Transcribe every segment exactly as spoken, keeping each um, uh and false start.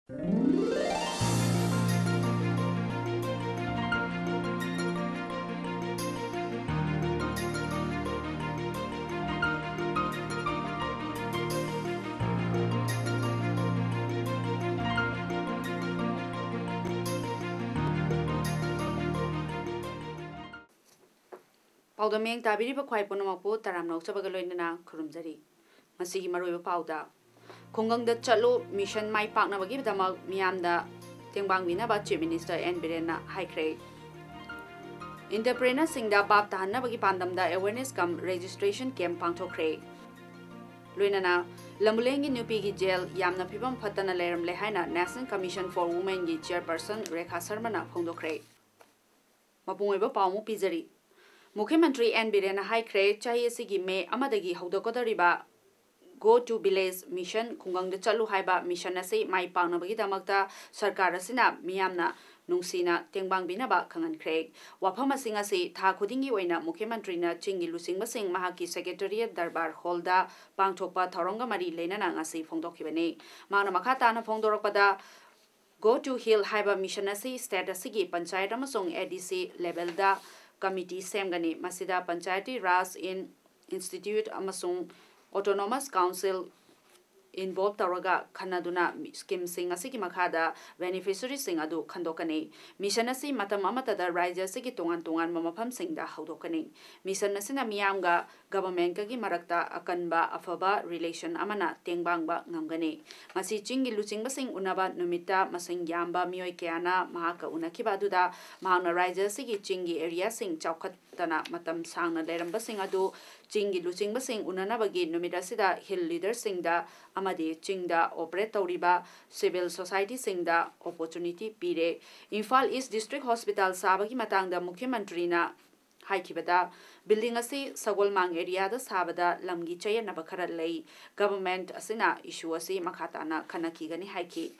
ꯄꯥꯎꯗꯝ ꯃꯤꯠꯌꯦꯡ ꯇꯥꯕꯤꯔꯤꯕ ꯈ꯭ꯋꯥꯏ ꯄꯨꯝꯅꯃꯛꯄꯨ ꯇꯔꯥꯝꯅ ꯑꯣꯛꯆꯕꯒ ꯂꯣꯏꯅꯅ ꯈꯨꯔꯨꯝꯖꯔꯤ꯫ ꯉꯁꯤꯒꯤ ꯃꯔꯨꯑꯣꯏꯕ ꯄꯥꯎꯗ, ꯈꯨꯡꯒꯪꯗ ꯆꯠꯂꯨ ꯃꯤꯁꯟ ꯃꯥꯏ ꯄꯥꯛꯅꯕꯒꯤꯗꯃꯛ ꯃꯤꯌꯥꯝꯗ ꯇꯦꯡꯕꯥꯡꯕꯤꯅꯕ Chief Minister ꯑꯦꯟ ꯕꯤꯔꯦꯟꯅ ꯍꯥꯏꯈ꯭ꯔꯦ꯫ Entrepreneurꯁꯤꯡꯗ ꯚꯥꯞ ꯇꯥꯍꯟꯅꯕꯒꯤ ꯄꯥꯟꯗꯝꯗ awareness cum registration camp ꯄꯥꯡꯊꯣꯛꯈ꯭ꯔꯦ꯫ ꯂꯣꯏꯅꯅ ꯂꯝꯕꯨꯂꯦꯟꯒꯤ ꯅꯨꯄꯤꯒꯤ ꯖꯦꯜ ꯌꯥꯝꯅ ꯐꯤꯕꯝ ꯐꯠꯇꯅ ꯂꯩꯔꯝꯂꯦ ꯍꯥꯏꯅ National Commission for Womenꯒꯤ Chairperson Rekha ꯁꯔꯃꯅ ꯐꯣꯡꯗꯣꯛꯈ꯭ꯔꯦ꯫ ꯃꯄꯨꯡ ꯑꯣꯏꯕ ꯄꯥꯎ ꯑꯃꯨꯛ ꯄꯤꯖꯔꯤ꯫ ꯃꯨꯈ꯭ꯌ ꯃꯟꯇ꯭ꯔꯤ ꯑꯦꯟ ꯕꯤꯔꯦꯟꯅ ꯍꯥꯏꯈ꯭ꯔꯦ, ꯆꯍꯤ ꯑꯁꯤꯒꯤ ꯃꯦ ꯑꯃꯗꯒꯤ ꯍꯧꯗꯣꯛꯀꯗꯧꯔꯤꯕ Go to Village mission, ꯈꯨꯡꯒꯪꯗ ꯆꯠꯂꯨ ꯍꯥꯏꯕ ꯃꯤꯁꯟ ꯑꯁꯤ ꯃꯥꯏ ꯄꯥꯛꯅꯕꯒꯤꯗꯃꯛꯇ ꯁꯔꯀꯥꯔ ꯑꯁꯤꯅ ꯃꯤꯌꯥꯝꯅ ꯅꯨꯡꯁꯤꯅ ꯇꯦꯡꯕꯥꯡꯕꯤꯅꯕ ꯈꯪꯍꯟꯈ꯭ꯔꯦ꯫ ꯋꯥꯐꯝꯁꯤꯡ ꯑꯁꯤ ꯊꯥ ꯈꯨꯗꯤꯡꯒꯤ ꯑꯣꯏꯅ ꯃꯨꯈ꯭ꯌ ꯃꯟꯇ꯭ꯔꯤꯅ ꯆꯤꯡꯒꯤ ꯂꯨꯆꯤꯡꯕꯁꯤꯡ ꯃꯍꯥꯛꯀꯤ Secretariat ꯗꯔꯕꯥꯔ ꯍꯣꯜꯗ ꯄꯥꯡꯊꯣꯛꯄ ꯊꯧꯔꯝꯒ ꯃꯔꯤ ꯂꯩꯅꯅ ꯉꯁꯤ ꯐꯣꯡꯗꯣꯛꯈꯤꯕꯅꯤ꯫ ꯃꯍꯥꯛꯅ ꯃꯈꯥ ꯇꯥꯅ ꯐꯣꯡꯗꯣꯔꯛꯄꯗ, Go to Hill ꯍꯥꯏꯕ ꯃꯤꯁꯟ ꯑꯁꯤ state ꯑꯁꯤꯒꯤ ꯄꯟꯆꯥꯌꯠ ꯑꯃꯁꯨꯡ A D C levelꯗ committee ꯁꯦꯝꯒꯅꯤ꯫ ꯃꯁꯤꯗ ꯄꯟꯆꯥꯌꯇꯤ ꯔꯥꯖ in institute ꯑꯃꯁꯨꯡ autonomous council involve ꯇꯧꯔꯒ ꯈꯟꯅꯗꯨꯅ schemeꯁꯤꯡ ꯑꯁꯤꯒꯤ ꯃꯈꯥꯗ beneficiaryꯁꯤꯡ ꯑꯗꯨ ꯈꯟꯗꯣꯛꯀꯅꯤ꯫ ꯃꯤꯁꯟ ꯑꯁꯤ ꯃꯇꯝ ꯑꯃꯠꯇꯗ ꯔꯥꯖ꯭ꯌ ꯑꯁꯤꯒꯤ ꯇꯣꯉꯥꯟ ꯇꯣꯉꯥꯟꯕ ꯃꯐꯝꯁꯤꯡꯗ ꯍꯧꯗꯣꯛꯀꯅꯤ꯫ ꯃꯤꯁꯟ ꯑꯁꯤꯅ ꯃꯤꯌꯥꯝꯒ governmentꯀꯒꯤ ꯃꯔꯛꯇ ꯑꯀꯟꯕ, ꯑꯐꯕ relation ꯑꯃꯅ ꯇꯦꯡꯕꯥꯡꯕ ꯉꯝꯒꯅꯤ꯫ ꯉꯁꯤ ꯆꯤꯡꯒꯤ ꯂꯨꯆꯤꯡꯕꯁꯤꯡ ꯎꯅꯕ ꯅꯨꯃꯤꯠꯇ ꯃꯁꯤꯡ ꯌꯥꯝꯕ ꯃꯤꯑꯣꯏ ꯀꯌꯥꯅ ꯃꯍꯥꯛꯀ ꯎꯅꯈꯤꯕ ꯑꯗꯨꯗ ꯃꯍꯥꯛꯅ ꯔꯥꯖ꯭ꯌ ꯑꯁꯤꯒꯤ ꯆꯤꯡꯒꯤ areaꯁꯤꯡ ꯆꯥꯎꯈꯠꯇꯅ ꯃꯇꯝ ꯁꯥꯡꯅ ꯂꯩꯔꯝꯕꯁꯤꯡ ꯑꯗꯨ ꯆꯤꯡꯒꯤ ꯂꯨꯆꯤꯡꯕꯁꯤꯡ ꯎꯅꯅꯕꯒꯤ ꯅꯨꯃꯤꯠ ꯑꯁꯤꯗ hill leaderꯁꯤꯡꯗ ꯑꯃꯗꯤ ꯆꯤꯡꯗ operate ꯇꯧꯔꯤꯕ civil societyꯁꯤꯡꯗ opportunity ꯄꯤꯔꯦ꯫ ꯏꯝꯐꯥꯜ East District Hospital ꯁꯥꯕꯒꯤ ꯃꯇꯥꯡꯗ ꯃꯨꯈ꯭ꯌ ꯃꯟꯇ꯭ꯔꯤꯅ ꯍꯥꯏꯈꯤꯕꯗ, building ꯑꯁꯤ ꯁꯒꯣꯜꯃꯥꯡ areaꯗ ꯁꯥꯕꯗ ꯂꯝꯒꯤ ꯆꯌꯦꯠꯅꯕ ꯈꯔ ꯂꯩ꯫ Government ꯑꯁꯤꯅ issue ꯑꯁꯤ ꯃꯈꯥ ꯇꯥꯅ ꯈꯟꯅꯈꯤꯒꯅꯤ ꯍꯥꯏꯈꯤ꯫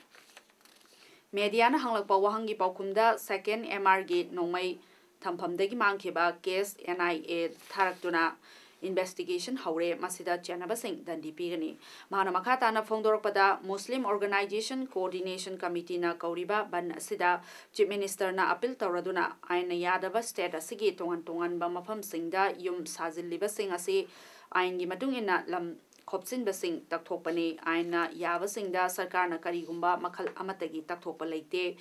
Mediaꯅ ꯍꯪꯂꯛꯄ ꯋꯥꯍꯪꯒꯤ ꯄꯥꯎꯈꯨꯝꯗ, second M Rꯒꯤ ꯅꯣꯡꯃꯩ ꯊꯝꯐꯝꯗꯒꯤ ꯃꯥꯡꯈꯤꯕ case N I A ꯊꯥꯔꯛꯇꯨꯅ Investigation ꯍꯧꯔꯦ, ꯃꯁꯤꯗ ꯆꯦꯟꯅꯕꯁꯤꯡ ꯗꯟꯗꯤ ꯄꯤꯒꯅꯤ꯫ ꯃꯍꯥꯛꯅ ꯃꯈꯥ ꯇꯥꯅ ꯐꯣꯡꯗꯣꯔꯛꯄꯗ, Muslim Organisation Coordination Committeeꯅ ꯀꯧꯔꯤꯕ ꯕꯟ ꯑꯁꯤꯗ Chief Ministerꯅ appeal ꯇꯧꯔꯗꯨꯅ ꯑꯥꯏꯟꯅ ꯌꯥꯗꯕ state ꯑꯁꯤꯒꯤ ꯇꯣꯉꯥꯟ ꯇꯣꯉꯥꯟꯕ ꯃꯐꯝꯁꯤꯡꯗ ꯌꯨꯝ ꯁꯥꯖꯤꯜꯂꯤꯕꯁꯤꯡ ꯑꯁꯤ ꯑꯥꯏꯟꯒꯤ ꯃꯇꯨꯡ ꯏꯟꯅ ꯂꯝ ꯈꯣꯞꯆꯤꯟꯕꯁꯤꯡ ꯇꯛꯊꯣꯛꯄꯅꯤ꯫ ꯑꯥꯏꯟꯅ ꯌꯥꯕꯁꯤꯡꯗ ꯁꯔꯀꯥꯔꯅ ꯀꯔꯤꯒꯨꯝꯕ ꯃꯈꯜ ꯑꯃꯠꯇꯒꯤ ꯇꯛꯊꯣꯛꯄ ꯂꯩꯇꯦ꯫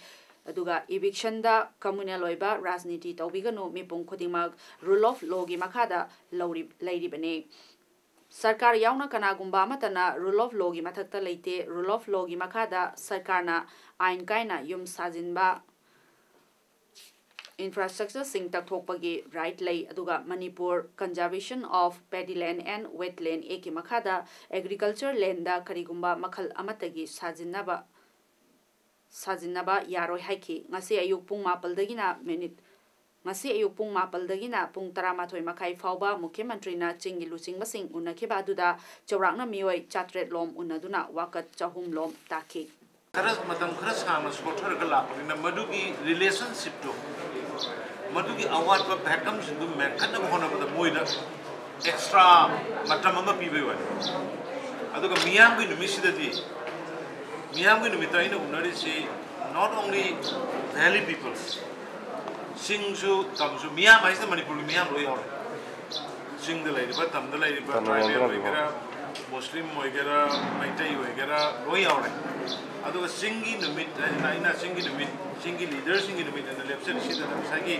ꯑꯗꯨꯒ evictionꯗ communal ꯑꯣꯏꯕ ꯔꯥꯖꯅꯤꯇꯤ ꯇꯧꯕꯤꯒꯅꯨ, ꯃꯤꯄꯨꯝ ꯈꯨꯗꯤꯡꯃꯛ rule of lawꯒꯤ ꯃꯈꯥꯗ ꯂꯧꯔꯤ-, ꯂꯩꯔꯤꯕꯅꯤ꯫ ꯁꯔꯀꯥꯔ ꯌꯥꯎꯅ ꯀꯅꯥꯒꯨꯝꯕ ꯑꯃꯠꯇꯅ rule of lawꯒꯤ ꯃꯊꯛꯇ ꯂꯩꯇꯦ꯫ Rule of lawꯒꯤ ꯃꯈꯥꯗ ꯁꯔꯀꯥꯔꯅ ꯑꯥꯏꯟ ꯀꯥꯏꯅ ꯌꯨꯝ ꯁꯥꯖꯤꯟꯕ, infrastructureꯁꯤꯡ ꯇꯛꯊꯣꯛꯄꯒꯤ right ꯂꯩ꯫ ꯑꯗꯨꯒ Manipur Conservation of Paddy Land and Wetland Actꯀꯤ ꯃꯈꯥꯗ agriculture landꯗ ꯀꯔꯤꯒꯨꯝꯕ ꯃꯈꯜ ꯑꯃꯠꯇꯒꯤ ꯁꯥꯖꯤꯟꯅꯕ, ꯁꯥꯖꯤꯟꯅꯕ ꯌꯥꯔꯣꯏ ꯍꯥꯏꯈꯤ꯫ ꯉꯁꯤ ꯑꯌꯨꯛ ꯄꯨꯡ ꯃꯥꯄꯜꯗꯒꯤꯅ ꯃꯤꯅꯤꯠ, ꯉꯁꯤ ꯑꯌꯨꯛ ꯄꯨꯡ ꯃꯥꯄꯜꯗꯒꯤꯅ ꯄꯨꯡ ꯇꯔꯥꯃꯥꯊꯣꯏ ꯃꯈꯥꯏ ꯐꯥꯎꯕ ꯃꯨꯈ꯭ꯌ ꯃꯟꯇ꯭ꯔꯤꯅ ꯆꯤꯡꯒꯤ ꯂꯨꯆꯤꯡꯕꯁꯤꯡ ꯎꯅꯈꯤꯕ ꯑꯗꯨꯗ ꯆꯥꯎꯔꯥꯛꯅ ꯃꯤꯑꯣꯏ ꯆꯥꯇ꯭ꯔꯦꯠ ꯂꯣꯝ ꯎꯅꯗꯨꯅ ꯋꯥꯀꯠ ꯆꯍꯨꯝ ꯂꯣꯝ ꯇꯥꯈꯤ꯫ ꯈꯔ, ꯃꯇꯝ ꯈꯔ ꯁꯥꯡꯅ ꯁꯣꯠꯊꯔꯒ ꯂꯥꯛꯄꯅꯤꯅ ꯃꯗꯨꯒꯤ relationshipꯇꯣ, ꯃꯗꯨꯒꯤ ꯑꯋꯥꯠꯄ vacuumꯁꯤꯡꯗꯨ ꯃꯦꯟꯈꯠꯅꯕ ꯍꯣꯠꯅꯕꯗ ꯃꯣꯏꯗ extra ꯃꯇꯝ ꯑꯃ ꯄꯤꯕꯩ ꯋꯥꯅꯤ꯫ ꯑꯗꯨꯒ ꯃꯤꯌꯥꯝꯒꯤ ꯅꯨꯃꯤꯠꯁꯤꯗꯗꯤ, ꯃꯤꯌꯥꯝꯒꯤ ꯅꯨꯃꯤꯠꯇ ꯑꯩꯅ ꯎꯅꯔꯤꯁꯤ not only valley peoples, ꯆꯤꯡꯁꯨ ꯇꯝꯁꯨ, ꯃꯤꯌꯥꯝ ꯍꯥꯏꯁꯤꯅ ꯃꯅꯤꯄꯨꯔꯒꯤ ꯃꯤꯌꯥꯝ ꯂꯣꯏ ꯌꯥꯎꯔꯦ꯫ ꯆꯤꯡꯗ ꯂꯩꯔꯤꯕ, ꯇꯝꯗ ꯂꯩꯔꯤꯕ, tribal ꯑꯣꯏꯒꯦꯔꯥ, ꯃꯨꯁꯂꯤꯝ ꯑꯣꯏꯒꯦꯔꯥ, ꯃꯩꯇꯩ ꯑꯣꯏꯒꯦꯔꯥ, ꯂꯣꯏ ꯌꯥꯎꯔꯦ꯫ ꯑꯗꯨꯒ ꯆꯤꯡꯒꯤ ꯅꯨꯃꯤꯠ ꯍꯥꯏꯅ ꯑꯩꯅ ꯆꯤꯡꯒꯤ ꯅꯨꯃꯤꯠ, ꯆꯤꯡꯒꯤ leaderꯁꯤꯡꯒꯤ ꯅꯨꯃꯤꯠ ꯍꯥꯏꯅ ꯂꯦꯞꯆꯔꯤꯁꯤꯗꯅ ꯉꯁꯥꯏꯒꯤ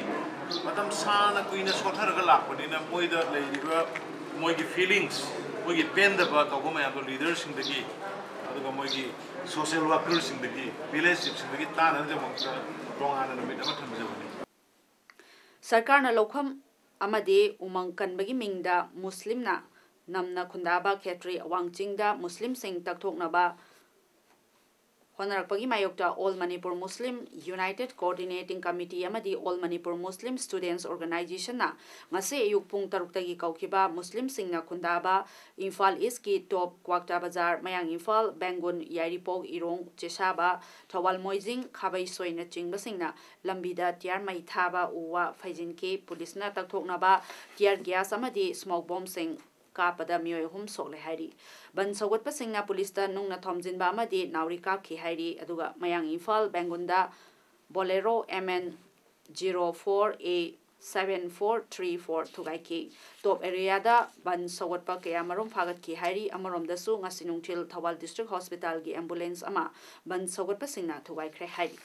ꯃꯇꯝ ꯁꯥꯡꯅ ꯀꯨꯏꯅ ꯁꯣꯠꯊꯔꯒ ꯂꯥꯛꯄꯅꯤꯅ ꯃꯣꯏꯗ ꯂꯩꯔꯤꯕ ꯃꯣꯏꯒꯤ feelings, ꯃꯣꯏꯒꯤ ꯄꯦꯟꯗꯕ ꯇꯧꯕ ꯃꯌꯥꯝꯗꯣ leaderꯁꯤꯡꯗꯒꯤ, ꯑꯗꯨꯒ ꯃꯣꯏꯒꯤ social workerꯁꯤꯡꯗꯒꯤ, village chiefꯁꯤꯡꯗꯒꯤ ꯇꯥꯅꯅꯕꯒꯤꯗꯃꯛꯇ ꯇꯣꯉꯥꯟꯅ ꯅꯨꯃꯤꯠ ꯑꯃ ꯊꯝꯖꯕꯅꯤ꯫ ꯁꯔꯀꯥꯔꯅ ꯂꯧꯐꯝ ꯑꯃꯗꯤ ꯎꯃꯪ ꯀꯟꯕꯒꯤ ꯃꯤꯡꯗ ꯃꯨꯁꯂꯤꯝꯅ ꯅꯝꯅ ꯈꯨꯟꯗꯥꯕ ꯈꯦꯇ꯭ꯔꯤ ꯑꯋꯥꯡ ꯆꯤꯡꯗ ꯃꯨꯁꯂꯤꯝꯁꯤꯡ ꯇꯛꯊꯣꯛꯅꯕ ꯍꯣꯠꯅꯔꯛꯄꯒꯤ ꯃꯥꯌꯣꯛꯇ All Manipur Muslim United Coordinating Committee ꯑꯃꯗꯤ All Manipur Muslim Students Organizationꯅ ꯉꯁꯤ ꯑꯌꯨꯛ ꯄꯨꯡ ꯇꯔꯨꯛꯇꯒꯤ ꯀꯧꯈꯤꯕ ꯃꯨꯁꯂꯤꯝꯁꯤꯡꯅ ꯈꯨꯟꯗꯥꯕ ꯏꯝꯐꯥꯜ ꯏꯁꯀꯤ ꯇꯣꯞ ꯀ꯭ꯋꯥꯛꯇꯥ ꯕꯖꯥꯔ, ꯃꯌꯥꯡ ꯏꯝꯐꯥꯜ, ꯕꯦꯡꯒꯨꯟ, ꯌꯥꯏꯔꯤꯄꯣꯛ, ꯏꯔꯣꯡ, ꯆꯦꯁꯥꯕ, ꯊꯧꯕꯥꯜ ꯃꯣꯏꯖꯤꯡ, ꯈꯥꯕꯩꯁꯣꯏꯅꯆꯤꯡꯕꯁꯤꯡꯅ ꯂꯝꯕꯤꯗ ꯇꯤꯌꯥꯔ ꯃꯩ ꯊꯥꯕ ꯎ ꯋꯥ ꯐꯩꯖꯤꯟꯈꯤ꯫ ꯄꯨꯂꯤꯁꯅ ꯇꯛꯊꯣꯛꯅꯕ ꯇꯤꯌꯥꯔ ꯒ꯭ꯌꯥꯁ ꯑꯃꯗꯤ ꯁ꯭ꯃꯣꯛ ꯕꯣꯝꯁꯤꯡ ꯀꯥꯞꯄꯗ ꯃꯤꯑꯣꯏ ꯑꯍꯨꯝ ꯁꯣꯛꯂꯦ ꯍꯥꯏꯔꯤ꯫ ꯕꯟ ꯁꯧꯒꯠꯄꯁꯤꯡꯅ ꯄꯨꯂꯤꯁꯇ ꯅꯨꯡꯅ ꯊꯣꯝꯖꯤꯟꯕ ꯑꯃꯗꯤ ꯅꯥꯎꯔꯤ ꯀꯥꯞꯈꯤ ꯍꯥꯏꯔꯤ꯫ ꯑꯗꯨꯒ ꯃꯌꯥꯡ Imphal ꯕꯦꯡꯒꯨꯟꯗ Bolero M N zero four A seven four three four ꯊꯨꯒꯥꯏꯈꯤ꯫ ꯇꯣꯞ ꯑꯦꯔꯤꯌꯥꯗ ꯕꯟ ꯁꯧꯒꯠꯄ ꯀꯌꯥ ꯃꯔꯨꯝ ꯐꯥꯒꯠꯈꯤ ꯍꯥꯏꯔꯤ꯫ ꯑꯃꯔꯣꯝꯗꯁꯨ ꯉꯁꯤ ꯅꯨꯡꯊꯤꯜ ꯊꯧꯕꯥꯜ ꯗꯤꯁꯇ꯭ꯔꯤꯛ ꯍꯣꯁꯄꯤꯇꯥꯜꯒꯤ ꯑꯦꯝꯕꯨꯂꯦꯟꯁ ꯑꯃ ꯕꯟ ꯁꯧꯒꯠꯄꯁꯤꯡꯅ ꯊꯨꯒꯥꯏꯈ꯭ꯔꯦ ꯍꯥꯏꯔꯤ꯫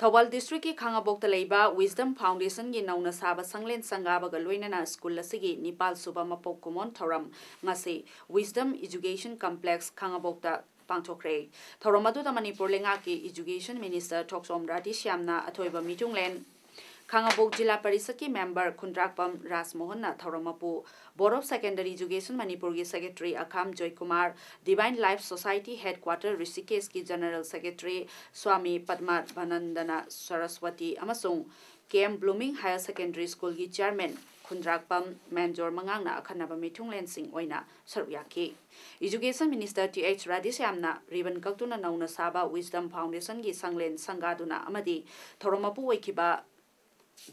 ꯊꯧꯕꯥꯜ ꯗꯤꯁꯇ꯭ꯔꯤꯛꯀꯤ ꯈꯥꯉꯕꯣꯛꯇ ꯂꯩꯕ Wisdom Foundationꯒꯤ ꯅꯧꯅ ꯁꯥꯕ ꯁꯪꯂꯦꯟ ꯁꯪꯒꯥꯕꯒ ꯂꯣꯏꯅꯅ ꯁ꯭ꯀꯨꯜ ꯑꯁꯤꯒꯤ ꯅꯤꯄꯥꯜ ꯁꯨꯕ ꯃꯄꯣꯛ ꯀꯨꯝꯑꯣꯟ ꯊꯧꯔꯝ ꯉꯁꯤ Wisdom Education Complex ꯈꯥꯉꯕꯣꯛꯇ ꯄꯥꯡꯊꯣꯛꯈ꯭ꯔꯦ꯫ ꯊꯧꯔꯝ ꯑꯗꯨꯗ ꯃꯅꯤꯄꯨꯔ ꯂꯩꯉꯥꯛꯀꯤ Education Minister ꯊꯣꯛꯆꯣꯝ ꯔꯥꯙꯦꯁ꯭ꯌꯥꯝꯅ ꯑꯊꯣꯏꯕ ꯃꯤꯊꯨꯡꯂꯦꯟ, ꯈꯥꯉꯕꯣꯛ ꯖꯤꯂꯥ ꯄꯔꯤꯁꯠꯀꯤ member ꯈꯨꯟꯗ꯭ꯔꯥꯛꯄꯝ ꯔꯥꯖꯃꯣꯍꯟꯅ ꯊꯧꯔꯝ ꯃꯄꯨ, Board of Secondary Education ꯃꯅꯤꯄꯨꯔꯒꯤ secretary ꯑꯈꯥꯝ Joykumar, Divine Life Society headquarter ꯔꯤꯁꯤꯀꯦꯁꯀꯤ general secretary swami ꯄꯗꯃꯥꯚꯥꯅꯟꯗꯅ Saraswati ꯑꯃꯁꯨꯡ K M Blooming Higher Secondary Schoolꯒꯤ chairman ꯈꯨꯟꯗ꯭ꯔꯥꯛꯄꯝ ꯃꯦꯟꯖꯣꯔ ꯃꯉꯥꯡꯅ ꯑꯈꯟꯅꯕ ꯃꯤꯊꯨꯡꯂꯦꯟꯁꯤꯡ ꯑꯣꯏꯅ ꯁꯔꯨꯛ ꯌꯥꯈꯤ꯫ Education Minister ꯊꯣꯛꯆꯣꯝ ꯔꯥꯙꯦꯁ꯭ꯌꯥꯝꯅ ribbon ꯀꯛꯇꯨꯅ ꯅꯧꯅ ꯁꯥꯕ Wisdom Foundationꯒꯤ ꯁꯪꯂꯦꯟ ꯁꯪꯒꯥꯗꯨꯅ ꯑꯃꯗꯤ ꯊꯧꯔꯝ ꯃꯄꯨ ꯑꯣꯏꯈꯤꯕ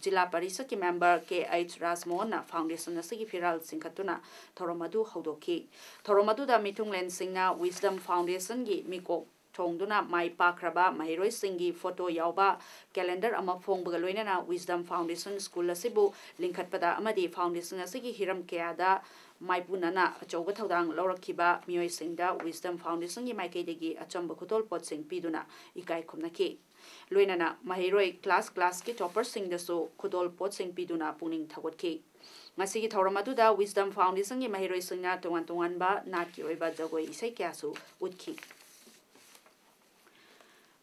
ꯖꯤꯂꯥ ꯄꯔꯤꯁꯠꯀꯤ member K H ꯔꯥꯖꯃꯣꯍꯟꯅ foundation ꯑꯁꯤꯒꯤ ꯐꯤꯔꯥꯜ ꯆꯤꯡꯈꯠꯇꯨꯅ ꯊꯧꯔꯝ ꯑꯗꯨ ꯍꯧꯗꯣꯛꯈꯤ꯫ ꯊꯧꯔꯝ ꯑꯗꯨꯗ ꯃꯤꯊꯨꯡꯂꯦꯟꯁꯤꯡꯅ Wisdom Foundationꯒꯤ ꯃꯤꯀꯣꯛ ꯊꯣꯡꯗꯨꯅ ꯃꯥꯏ ꯄꯥꯛꯈ꯭ꯔꯕ ꯃꯍꯩꯔꯣꯏꯁꯤꯡꯒꯤ photo ꯌꯥꯎꯕ calendar ꯑꯃ ꯐꯣꯡꯕꯒ ꯂꯣꯏꯅꯅ Wisdom Foundation school ꯑꯁꯤꯕꯨ ꯂꯤꯡꯈꯠꯄꯗ ꯑꯃꯗꯤ foundation ꯑꯁꯤꯒꯤ ꯍꯤꯔꯝ ꯀꯌꯥꯗ ꯃꯥꯏꯄꯨꯅꯅ ꯑꯆꯧꯕ ꯊꯧꯗꯥꯡ ꯂꯧꯔꯛꯈꯤꯕ ꯃꯤꯑꯣꯏꯁꯤꯡꯗ Wisdom Foundationꯒꯤ ꯃꯥꯏꯀꯩꯗꯒꯤ ꯑꯆꯝꯕ ꯈꯨꯗꯣꯜꯄꯣꯠꯁꯤꯡ ꯄꯤꯗꯨꯅ ꯏꯀꯥꯏ ꯈꯨꯝꯅꯈꯤ꯫ ꯂꯣꯏꯅꯅ ꯃꯍꯩꯔꯣꯏ class classꯀꯤ topperꯁꯤꯡꯗꯁꯨ ꯈꯨꯗꯣꯜ ꯄꯣꯠꯁꯤꯡ ꯄꯤꯗꯨꯅ ꯄꯨꯛꯅꯤꯡ ꯊꯧꯒꯠꯈꯤ꯫ ꯉꯁꯤꯒꯤ ꯊꯧꯔꯝ ꯑꯗꯨꯗ Wisdom Foundationꯒꯤ ꯃꯍꯩꯔꯣꯏꯁꯤꯡꯅ ꯇꯣꯉꯥꯟ ꯇꯣꯉꯥꯟꯕ ꯅꯥꯠꯀꯤ ꯑꯣꯏꯕ ꯖꯒꯣꯏ ꯏꯁꯩ ꯀꯌꯥꯁꯨ ꯎꯠꯈꯤ꯫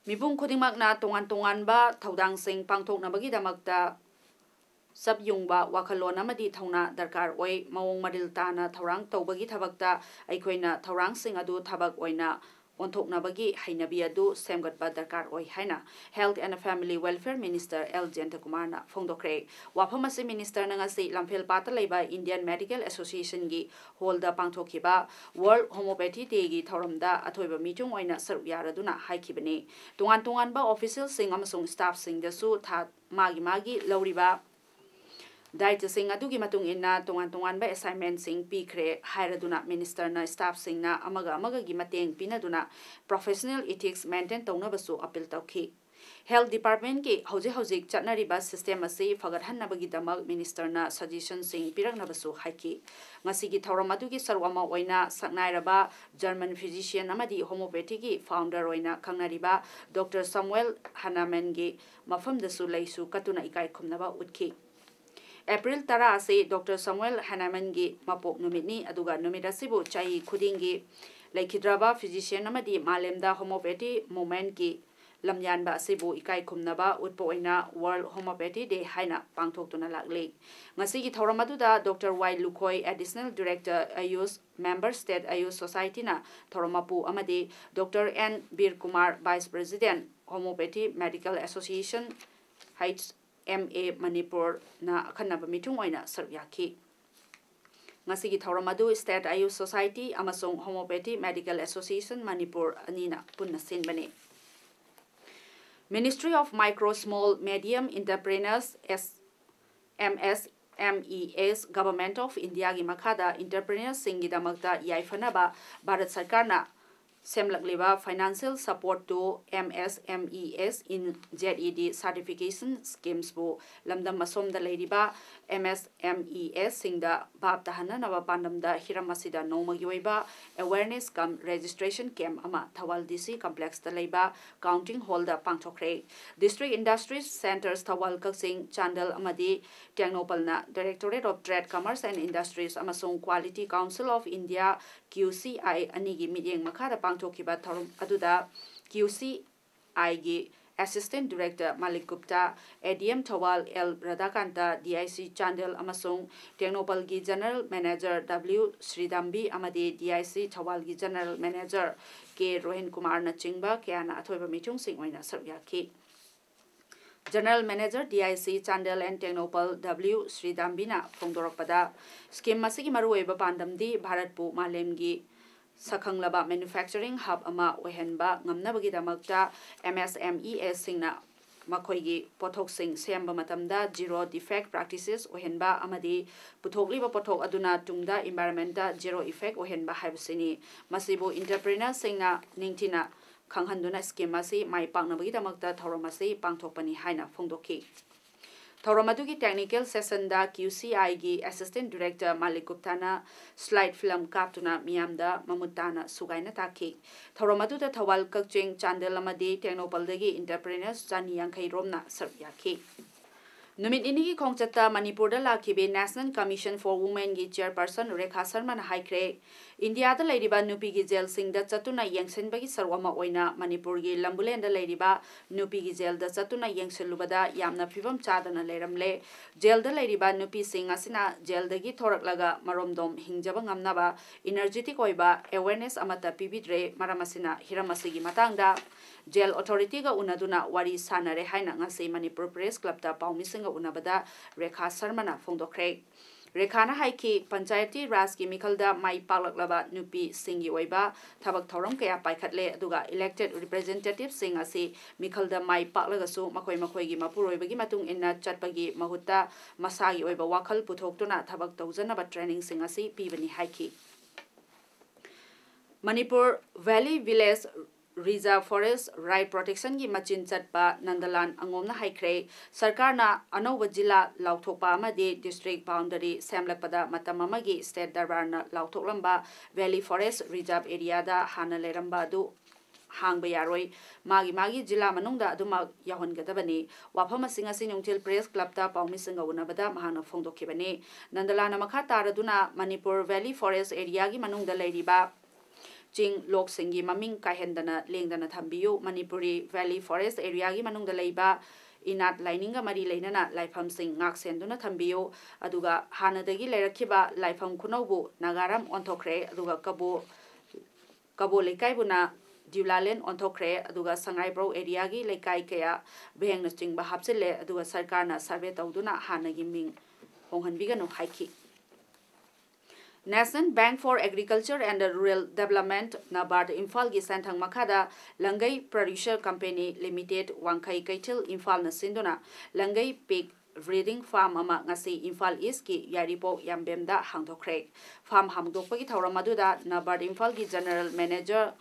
ꯃꯤꯄꯨꯝ ꯈꯨꯗꯤꯡꯃꯛꯅ ꯇꯣꯉꯥꯟ ꯇꯣꯉꯥꯟꯕ ꯊꯧꯗꯥꯡꯁꯤꯡ ꯄꯥꯡꯊꯣꯛꯅꯕꯒꯤꯗꯃꯛꯇ ꯆꯞ ꯌꯨꯡꯕ ꯋꯥꯈꯜꯂꯣꯟ ꯑꯃꯗꯤ ꯊꯧꯅꯥ ꯗꯔꯀꯥꯔ ꯑꯣꯏ꯫ ꯃꯑꯣꯡ ꯃꯔꯤꯜ ꯇꯥꯅ ꯊꯧꯔꯥꯡ ꯇꯧꯕꯒꯤ ꯊꯕꯛꯇ ꯑꯩꯈꯣꯏꯅ ꯊꯧꯔꯥꯡꯁꯤꯡ ꯑꯗꯨ ꯊꯕꯛ ꯑꯣꯏꯅ ꯑꯣꯟꯊꯣꯛꯅꯕꯒꯤ ꯍꯩꯅꯕꯤ ꯑꯗꯨ ꯁꯦꯝꯒꯠꯄ ꯗꯔꯀꯥꯔ ꯑꯣꯏ ꯍꯥꯏꯅ Health and Family Welfare Minister L ꯖꯌꯟꯇꯀꯨꯃꯥꯔꯅ ꯐꯣꯡꯗꯣꯛꯈ꯭ꯔꯦ꯫ ꯋꯥꯐꯝ ꯑꯁꯤ minister ꯅ ꯉꯁꯤ ꯂꯝꯐꯦꯜꯄꯥꯠꯇ ꯂꯩꯕ Indian Medical Association ꯒꯤ hall ꯗ ꯄꯥꯡꯊꯣꯛꯈꯤꯕ World Homeopathy Day ꯒꯤ ꯊꯧꯔꯝꯗ ꯑꯊꯣꯏꯕ ꯃꯤꯆꯝ ꯑꯣꯏꯅ ꯁꯔꯨꯛ ꯌꯥꯔꯗꯨꯅ ꯍꯥꯏꯈꯤꯕꯅꯤ꯫ ꯇꯣꯉꯥꯟ ꯇꯣꯉꯥꯟꯕ official ꯁꯤꯡ ꯑꯃꯁꯨꯡ staff ꯁꯤꯡꯗꯁꯨ ꯊꯥ ꯃꯥꯒꯤ ꯃꯥꯒꯤ ꯂꯧꯔꯤꯕ ꯗꯥꯏꯇ꯭ꯌꯁꯤꯡ ꯑꯗꯨꯒꯤ ꯃꯇꯨꯡ ꯏꯟꯅ ꯇꯣꯉꯥꯟ ꯇꯣꯉꯥꯟꯕ assignment ꯁꯤꯡ ꯄꯤꯈ꯭ꯔꯦ ꯍꯥꯏꯔꯗꯨꯅ minister ꯅ staff ꯁꯤꯡꯅ ꯑꯃꯒ ꯑꯃꯒꯒꯤ ꯃꯇꯦꯡ ꯄꯤꯅꯗꯨꯅ professional ethics maintain ꯇꯧꯅꯕꯁꯨ appeal ꯇꯧꯈꯤ꯫ Health Department ꯀꯤ ꯍꯧꯖꯤꯛ ꯍꯧꯖꯤꯛ ꯆꯠꯅꯔꯤꯕ system ꯑꯁꯤ ꯐꯒꯠꯍꯟꯅꯕꯒꯤꯗꯃꯛ minister ꯅ suggestion ꯁꯤꯡ ꯄꯤꯔꯛꯅꯕꯁꯨ ꯍꯥꯏꯈꯤ꯫ ꯉꯁꯤꯒꯤ ꯊꯧꯔꯝ ꯑꯗꯨꯒꯤ ꯁꯔꯨꯛ ꯑꯃ ꯑꯣꯏꯅ ꯁꯛꯅꯥꯏꯔꯕ German physician ꯑꯃꯗꯤ homeopathy ꯒꯤ founder ꯑꯣꯏꯅ ꯈꯪꯅꯔꯤꯕ Doctor Samuel Hahnemann ꯒꯤ ꯃꯐꯝꯗꯁꯨ ꯂꯩꯁꯨ ꯀꯠꯇꯨꯅ ꯏꯀꯥꯏ ꯈꯨꯝꯅꯕ ꯎꯠꯈꯤ꯫ April ꯇꯔꯥ ꯑꯁꯤ Doctor Samuel Hahnemann ꯒꯤ ꯃꯄꯣꯛ ꯅꯨꯃꯤꯠꯅꯤ, ꯑꯗꯨꯒ ꯅꯨꯃꯤꯠ ꯑꯁꯤꯕꯨ ꯆꯍꯤ ꯈꯨꯗꯤꯡꯒꯤ ꯂꯩꯈꯤꯗ꯭ꯔꯕ physician ꯑꯃꯗꯤ ꯃꯥꯂꯦꯝꯗ homeopathy movement ꯀꯤ ꯂꯝꯌꯥꯟꯕ ꯑꯁꯤꯕꯨ ꯏꯀꯥꯏ ꯈꯨꯝꯅꯕ ꯎꯠꯄ ꯑꯣꯏꯅ World Homeopathy Day ꯍꯥꯏꯅ ꯄꯥꯡꯊꯣꯛꯇꯨꯅ ꯂꯥꯛꯂꯤ꯫ ꯉꯁꯤꯒꯤ ꯊꯧꯔꯝ ꯑꯗꯨꯗ Doctor ꯋꯥꯏ Lukhoi, Additional Director AYUSH, Member State AYUSH Society ꯅ ꯊꯧꯔꯝ ꯃꯄꯨ ꯑꯃꯗꯤ Doctor N Bir Kumar, Vice President, Homeopathy Medical Association, H M A Manipur ꯅ ꯑꯈꯟꯅꯕ ꯃꯤꯊꯨꯡ ꯑꯣꯏꯅ ꯁꯔꯨꯛ ꯌꯥꯈꯤ꯫ ꯉꯁꯤꯒꯤ ꯊꯧꯔꯝ ꯑꯗꯨ State AYUSH Society ꯑꯃꯁꯨꯡ Homeopathy Medical Association Manipur ꯑꯅꯤꯅ ꯄꯨꯟꯅ ꯁꯤꯟꯕꯅꯤ꯫ Ministry of Micro, Small, Medium Enterpreneurs, S-, M S M Es, Government of India ꯒꯤ ꯃꯈꯥꯗ entrepreneurs ꯁꯤꯡꯒꯤꯗꯃꯛꯇ ꯌꯥꯏꯐꯅꯕ ꯚꯥꯔꯠ ꯁꯔꯀꯥꯔꯅ ꯁꯦꯝꯂꯛꯂꯤꯕ Financial Support to M S M Es in Z E D Certification Schemes ꯕꯨ ꯂꯝꯗꯝ ꯑꯁꯣꯝꯗ ꯂꯩꯔꯤꯕ M S M Es ꯁꯤꯡꯗ ꯚꯥꯞ ꯇꯥꯍꯟꯅꯅꯕ ꯄꯥꯟꯗꯝꯗ ꯍꯤꯔꯝ ꯑꯁꯤꯗ ꯅꯣꯡꯃꯒꯤ ꯑꯣꯏꯕ awareness cum registration camp ꯑꯃ ꯊꯧꯕꯥꯜ D C Complex ꯇ ꯂꯩꯕ Counting Hall ꯗ ꯄꯥꯡꯊꯣꯛꯈ꯭ꯔꯦ꯫ District Industries Centres ꯊꯧꯕꯥꯜ, ꯀꯛꯆꯤꯡ, ꯆꯥꯟꯗꯦꯜ ꯑꯃꯗꯤ ꯇꯦꯡꯅꯧꯄꯜꯅ Directorate of Trade, Commerce and Industries ꯑꯃꯁꯨꯡ Quality Council of India, Q C I, ꯑꯅꯤꯒꯤ ꯃꯤꯠꯌꯦꯡ ꯃꯈꯥꯗ ꯄꯥꯡꯊꯣꯛꯈꯤꯕ ꯊꯧꯔꯝ ꯑꯗꯨꯗ Q C I ꯒꯤ Assistant Director Malik Gupta, A D M Thoubal L ꯔꯥꯙꯥꯀꯥꯟꯇ, D I C Chandel ꯑꯃꯁꯨꯡ ꯇꯦꯡꯅꯧꯄꯜꯒꯤ General Manager W ꯁ꯭ꯔꯤꯗꯥꯝꯕꯤ ꯑꯃꯗꯤ D I C ꯊꯧꯕꯥꯜꯒꯤ General Manager K ꯔꯣꯍꯤꯟ ꯀꯨꯃꯥꯔꯅꯆꯤꯡꯕ ꯀꯌꯥꯅ ꯑꯊꯣꯏꯕ ꯃꯤꯊꯨꯡꯁꯤꯡ ꯑꯣꯏꯅ ꯁꯔꯨꯛ ꯌꯥꯈꯤ꯫ General Manager D I C Chandel and Tengnoupal W ꯁ꯭ꯔꯤꯗꯥꯝꯕꯤꯅ ꯐꯣꯡꯗꯣꯔꯛꯄꯗ, scheme ꯑꯁꯤꯒꯤ ꯃꯔꯨꯑꯣꯏꯕ ꯄꯥꯟꯗꯝꯗꯤ ꯚꯥꯔꯠꯄꯨ ꯃꯥꯂꯦꯝꯒꯤ ꯁꯛꯈꯪꯂꯕ manufacturing hub ꯑꯃ ꯑꯣꯏꯍꯟꯕ ꯉꯝꯅꯕꯒꯤꯗꯃꯛꯇ M S M Es ꯁꯤꯡꯅ ꯃꯈꯣꯏꯒꯤ ꯄꯣꯠꯊꯣꯛꯁꯤꯡ ꯁꯦꯝꯕ ꯃꯇꯝꯗ zero defect practices ꯑꯣꯏꯍꯟꯕ ꯑꯃꯗꯤ ꯄꯨꯊꯣꯛꯂꯤꯕ ꯄꯣꯠꯊꯣꯛ ꯑꯗꯨꯅ ꯇꯨꯡꯗ environment ꯇ zero effect ꯑꯣꯏꯍꯟꯕ ꯍꯥꯏꯕꯁꯤꯅꯤ꯫ ꯃꯁꯤꯕꯨ entrepreneur ꯁꯤꯡꯅ ꯅꯤꯡꯊꯤꯅ ꯈꯪꯍꯟꯗꯨꯅ scheme ꯑꯁꯤ ꯃꯥꯏ ꯄꯥꯛꯅꯕꯒꯤꯗꯃꯛꯇ ꯊꯧꯔꯝ ꯑꯁꯤ ꯄꯥꯡꯊꯣꯛꯄꯅꯤ ꯍꯥꯏꯅ ꯐꯣꯡꯗꯣꯛꯈꯤ꯫ ꯊꯧꯔꯝ ꯑꯗꯨꯒꯤ technical session the Q C I ꯒꯤ Assistant Director ꯃꯥꯂꯤꯛ ꯒꯨꯞꯇꯥꯅ slide film ꯀꯥꯞꯇꯨꯅ ꯃꯤꯌꯥꯝꯗ ꯃꯃꯨꯠ ꯇꯥꯅ ꯁꯨꯒꯥꯏꯅ ꯇꯥꯛꯈꯤ꯫ ꯊꯧꯔꯝ ꯑꯗꯨꯗ ꯊꯧꯕꯥꯜ, ꯀꯛꯆꯤꯡ, ꯆꯥꯟꯗꯦꯜ ꯑꯃꯗꯤ ꯇꯦꯡꯅꯧꯄꯜꯗꯒꯤ entrepreneurs ꯆꯅꯤ ꯌꯥꯡꯈꯩ ꯔꯣꯝꯅ ꯁꯔꯨꯛ ꯌꯥꯈꯤ꯫ ꯅꯨꯃꯤꯠ ꯅꯤꯅꯤꯒꯤ ꯈꯣꯡꯆꯠꯇ ꯃꯅꯤꯄꯨꯔꯗ ꯂꯥꯛꯈꯤꯕꯤ National Commission for Women ꯒꯤ chairperson ꯔꯦꯈꯥ ꯁꯔꯃꯅ ꯍꯥꯏꯈ꯭ꯔꯦ, ꯏꯟꯗꯤꯌꯥꯗ ꯂꯩꯔꯤꯕ ꯅꯨꯄꯤꯒꯤ ꯖꯦꯜꯁꯤꯡꯗ ꯆꯠꯇꯨꯅ ꯌꯦꯡꯁꯤꯟꯕꯒꯤ ꯁꯔꯨꯛ ꯑꯃ ꯑꯣꯏꯅ ꯃꯅꯤꯄꯨꯔꯒꯤ ꯂꯝꯕꯨꯂꯦꯟꯗ ꯂꯩꯔꯤꯕ ꯅꯨꯄꯤꯒꯤ ꯖꯦꯜꯗ ꯆꯠꯇꯨꯅ ꯌꯦꯡꯁꯤꯜꯂꯨꯕꯗ ꯌꯥꯝꯅ ꯐꯤꯕꯝ ꯆꯥꯗꯅ ꯂꯩꯔꯝꯂꯦ꯫ ꯖꯦꯜꯗ ꯂꯩꯔꯤꯕ ꯅꯨꯄꯤꯁꯤꯡ ꯑꯁꯤꯅ ꯖꯦꯜꯗꯒꯤ ꯊꯣꯔꯛꯂꯒ ꯃꯔꯣꯝꯗꯣꯝ ꯍꯤꯡꯖꯕ ꯉꯝꯅꯕ energetic ꯑꯣꯏꯕ awareness ꯑꯃꯠꯇ ꯄꯤꯕꯤꯗ꯭ꯔꯦ꯫ ꯃꯔꯝ ꯑꯁꯤꯅ ꯍꯤꯔꯝ ꯑꯁꯤꯒꯤ ꯃꯇꯥꯡꯗ ꯖꯦꯜ authority ꯒ ꯎꯅꯗꯨꯅ ꯋꯥꯔꯤ ꯁꯥꯅꯔꯦ ꯍꯥꯏꯅ ꯉꯁꯤ ꯃꯅꯤꯄꯨꯔ Press Club ꯇ ꯄꯥꯎꯃꯤꯁꯤꯡꯒ ꯎꯅꯕꯗ ꯔꯦꯈꯥ ꯁꯔꯃꯅ ꯐꯣꯡꯗꯣꯛꯈ꯭ꯔꯦ꯫ ꯔꯦꯈꯥꯅ ꯍꯥꯏꯈꯤ, ꯄꯟꯆꯥꯌꯇꯤ ꯔꯥꯖꯀꯤ ꯃꯤꯈꯜꯗ ꯃꯥꯏ ꯄꯥꯛꯂꯛꯂꯕ ꯅꯨꯄꯤꯁꯤꯡꯒꯤ ꯑꯣꯏꯕ ꯊꯕꯛ ꯊꯧꯔꯝ ꯀꯌꯥ ꯄꯥꯏꯈꯠꯂꯦ, ꯑꯗꯨꯒ elected representative ꯁꯤꯡ ꯑꯁꯤ ꯃꯤꯈꯜꯗ ꯃꯥꯏ ꯄꯥꯛꯂꯒꯁꯨ ꯃꯈꯣꯏ ꯃꯈꯣꯏꯒꯤ ꯃꯄꯨꯔꯣꯏꯕꯒꯤ ꯃꯇꯨꯡ ꯏꯟꯅ ꯆꯠꯄꯒꯤ ꯃꯍꯨꯠꯇ ꯃꯁꯥꯒꯤ ꯑꯣꯏꯕ ꯋꯥꯈꯜ ꯄꯨꯊꯣꯛꯇꯨꯅ ꯊꯕꯛ ꯇꯧꯖꯅꯕ training ꯁꯤꯡ ꯑꯁꯤ ꯄꯤꯕꯅꯤ ꯍꯥꯏꯈꯤ꯫ Manipur Valley Village Reserve Forest Right Protection ꯒꯤ ꯃꯆꯤꯟ ꯆꯠꯄ ꯅꯟꯗꯂꯥꯟ ꯑꯉꯣꯝꯅ ꯍꯥꯏꯈ꯭ꯔꯦ, ꯁꯔꯀꯥꯔꯅ ꯑꯅꯧꯕ ꯖꯤꯂꯥ ꯂꯥꯎꯊꯣꯛꯄ ꯑꯃꯗꯤ district boundary ꯁꯦꯝꯂꯛꯄꯗ ꯃꯇꯝ ꯑꯃꯒꯤ state ꯗꯔꯕꯥꯔꯅ ꯂꯥꯎꯊꯣꯛꯂꯝꯕ Valley Forest Reserve Area ꯗ ꯍꯥꯟꯅ ꯂꯩꯔꯝꯕ ꯑꯗꯨ ꯍꯥꯡꯕ ꯌꯥꯔꯣꯏ꯫ ꯃꯥꯒꯤ ꯃꯥꯒꯤ ꯖꯤꯂꯥ ꯃꯅꯨꯡꯗ ꯑꯗꯨꯃꯛ ꯌꯥꯎꯍꯟꯒꯗꯕꯅꯤ꯫ ꯋꯥꯐꯝ ꯑꯁꯤꯡ ꯑꯁꯤ ꯅꯨꯡꯊꯤꯜ Press Club ꯇ ꯄꯥꯎꯃꯤꯁꯤꯡꯒ ꯎꯅꯕꯗ ꯃꯍꯥꯛꯅ ꯐꯣꯡꯗꯣꯛꯈꯤꯕꯅꯤ꯫ ꯅꯟꯗꯂꯥꯟꯅ ꯃꯈꯥ ꯇꯥꯔꯗꯨꯅ ꯃꯅꯤꯄꯨꯔ Valley Forest Area ꯒꯤ ꯃꯅꯨꯡꯗ ꯂꯩꯔꯤꯕ ꯆꯤꯡ ꯂꯣꯛꯁꯤꯡꯒꯤ ꯃꯃꯤꯡ ꯀꯥꯏꯍꯟꯗꯅ ꯂꯦꯡꯗꯅ ꯊꯝꯕꯤꯌꯨ꯫ ꯃꯅꯤꯄꯨꯔꯤ Valley Forest area ꯒꯤ ꯃꯅꯨꯡꯗ ꯂꯩꯕ ꯏꯅꯥꯠ ꯂꯥꯏꯅꯤꯡꯒ ꯃꯔꯤ ꯂꯩꯅꯅ ꯂꯥꯏꯐꯝꯁꯤꯡ ꯉꯥꯛ ꯁꯦꯟꯗꯨꯅ ꯊꯝꯕꯤꯌꯨ꯫ ꯑꯗꯨꯒ ꯍꯥꯟꯅꯗꯒꯤ ꯂꯩꯔꯛꯈꯤꯕ ꯂꯥꯏꯐꯝ ꯈꯨꯅꯧꯕꯨ ꯅꯥꯒꯥꯔꯥꯝ ꯑꯣꯟꯊꯣꯛꯈ꯭ꯔꯦ꯫ ꯑꯗꯨꯒ ꯀꯕꯣ, ꯀꯕꯣ ꯂꯩꯀꯥꯏꯕꯨꯅ ꯗ꯭ꯌꯨꯂꯥꯂꯦꯟ ꯑꯣꯟꯊꯣꯛꯈ꯭ꯔꯦ꯫ ꯑꯗꯨꯒ ꯁꯉꯥꯏꯄ꯭ꯔꯧ area ꯒꯤ ꯂꯩꯀꯥꯏ ꯀꯌꯥ ꯚꯦꯡꯅꯆꯤꯡꯕ ꯍꯥꯞꯆꯤꯜꯂꯦ꯫ ꯑꯗꯨꯒ ꯁꯔꯀꯥꯔꯅ survey ꯇꯧꯗꯨꯅ ꯍꯥꯟꯅꯒꯤ ꯃꯤꯡ ꯍꯣꯡꯍꯟꯕꯤꯒꯅꯨ ꯍꯥꯏꯈꯤ꯫ National Bank for Agriculture and Rural Development, NABARD, ꯏꯝꯐꯥꯜꯒꯤ ꯁꯦꯟꯊꯪ ꯃꯈꯥꯗ ꯂꯪꯒꯩ Producer Company Limited, ꯋꯥꯡꯈꯩ ꯀꯩꯊꯦꯜ, ꯏꯝꯐꯥꯜꯅ ꯁꯤꯟꯗꯨꯅ ꯂꯪꯒꯩ pig breeding farm ꯑꯃ ꯉꯁꯤ ꯏꯝꯐꯥꯜ East ꯀꯤ ꯌꯥꯏꯔꯤꯄꯣꯛ ꯌꯥꯝꯕꯦꯝꯗ ꯍꯥꯡꯗꯣꯛꯈ꯭ꯔꯦ꯫ Farm ꯍꯥꯡꯗꯣꯛꯄꯒꯤ ꯊꯧꯔꯝ ꯑꯗꯨꯗ NABARD ꯏꯝꯐꯥꯜꯒꯤ General Manager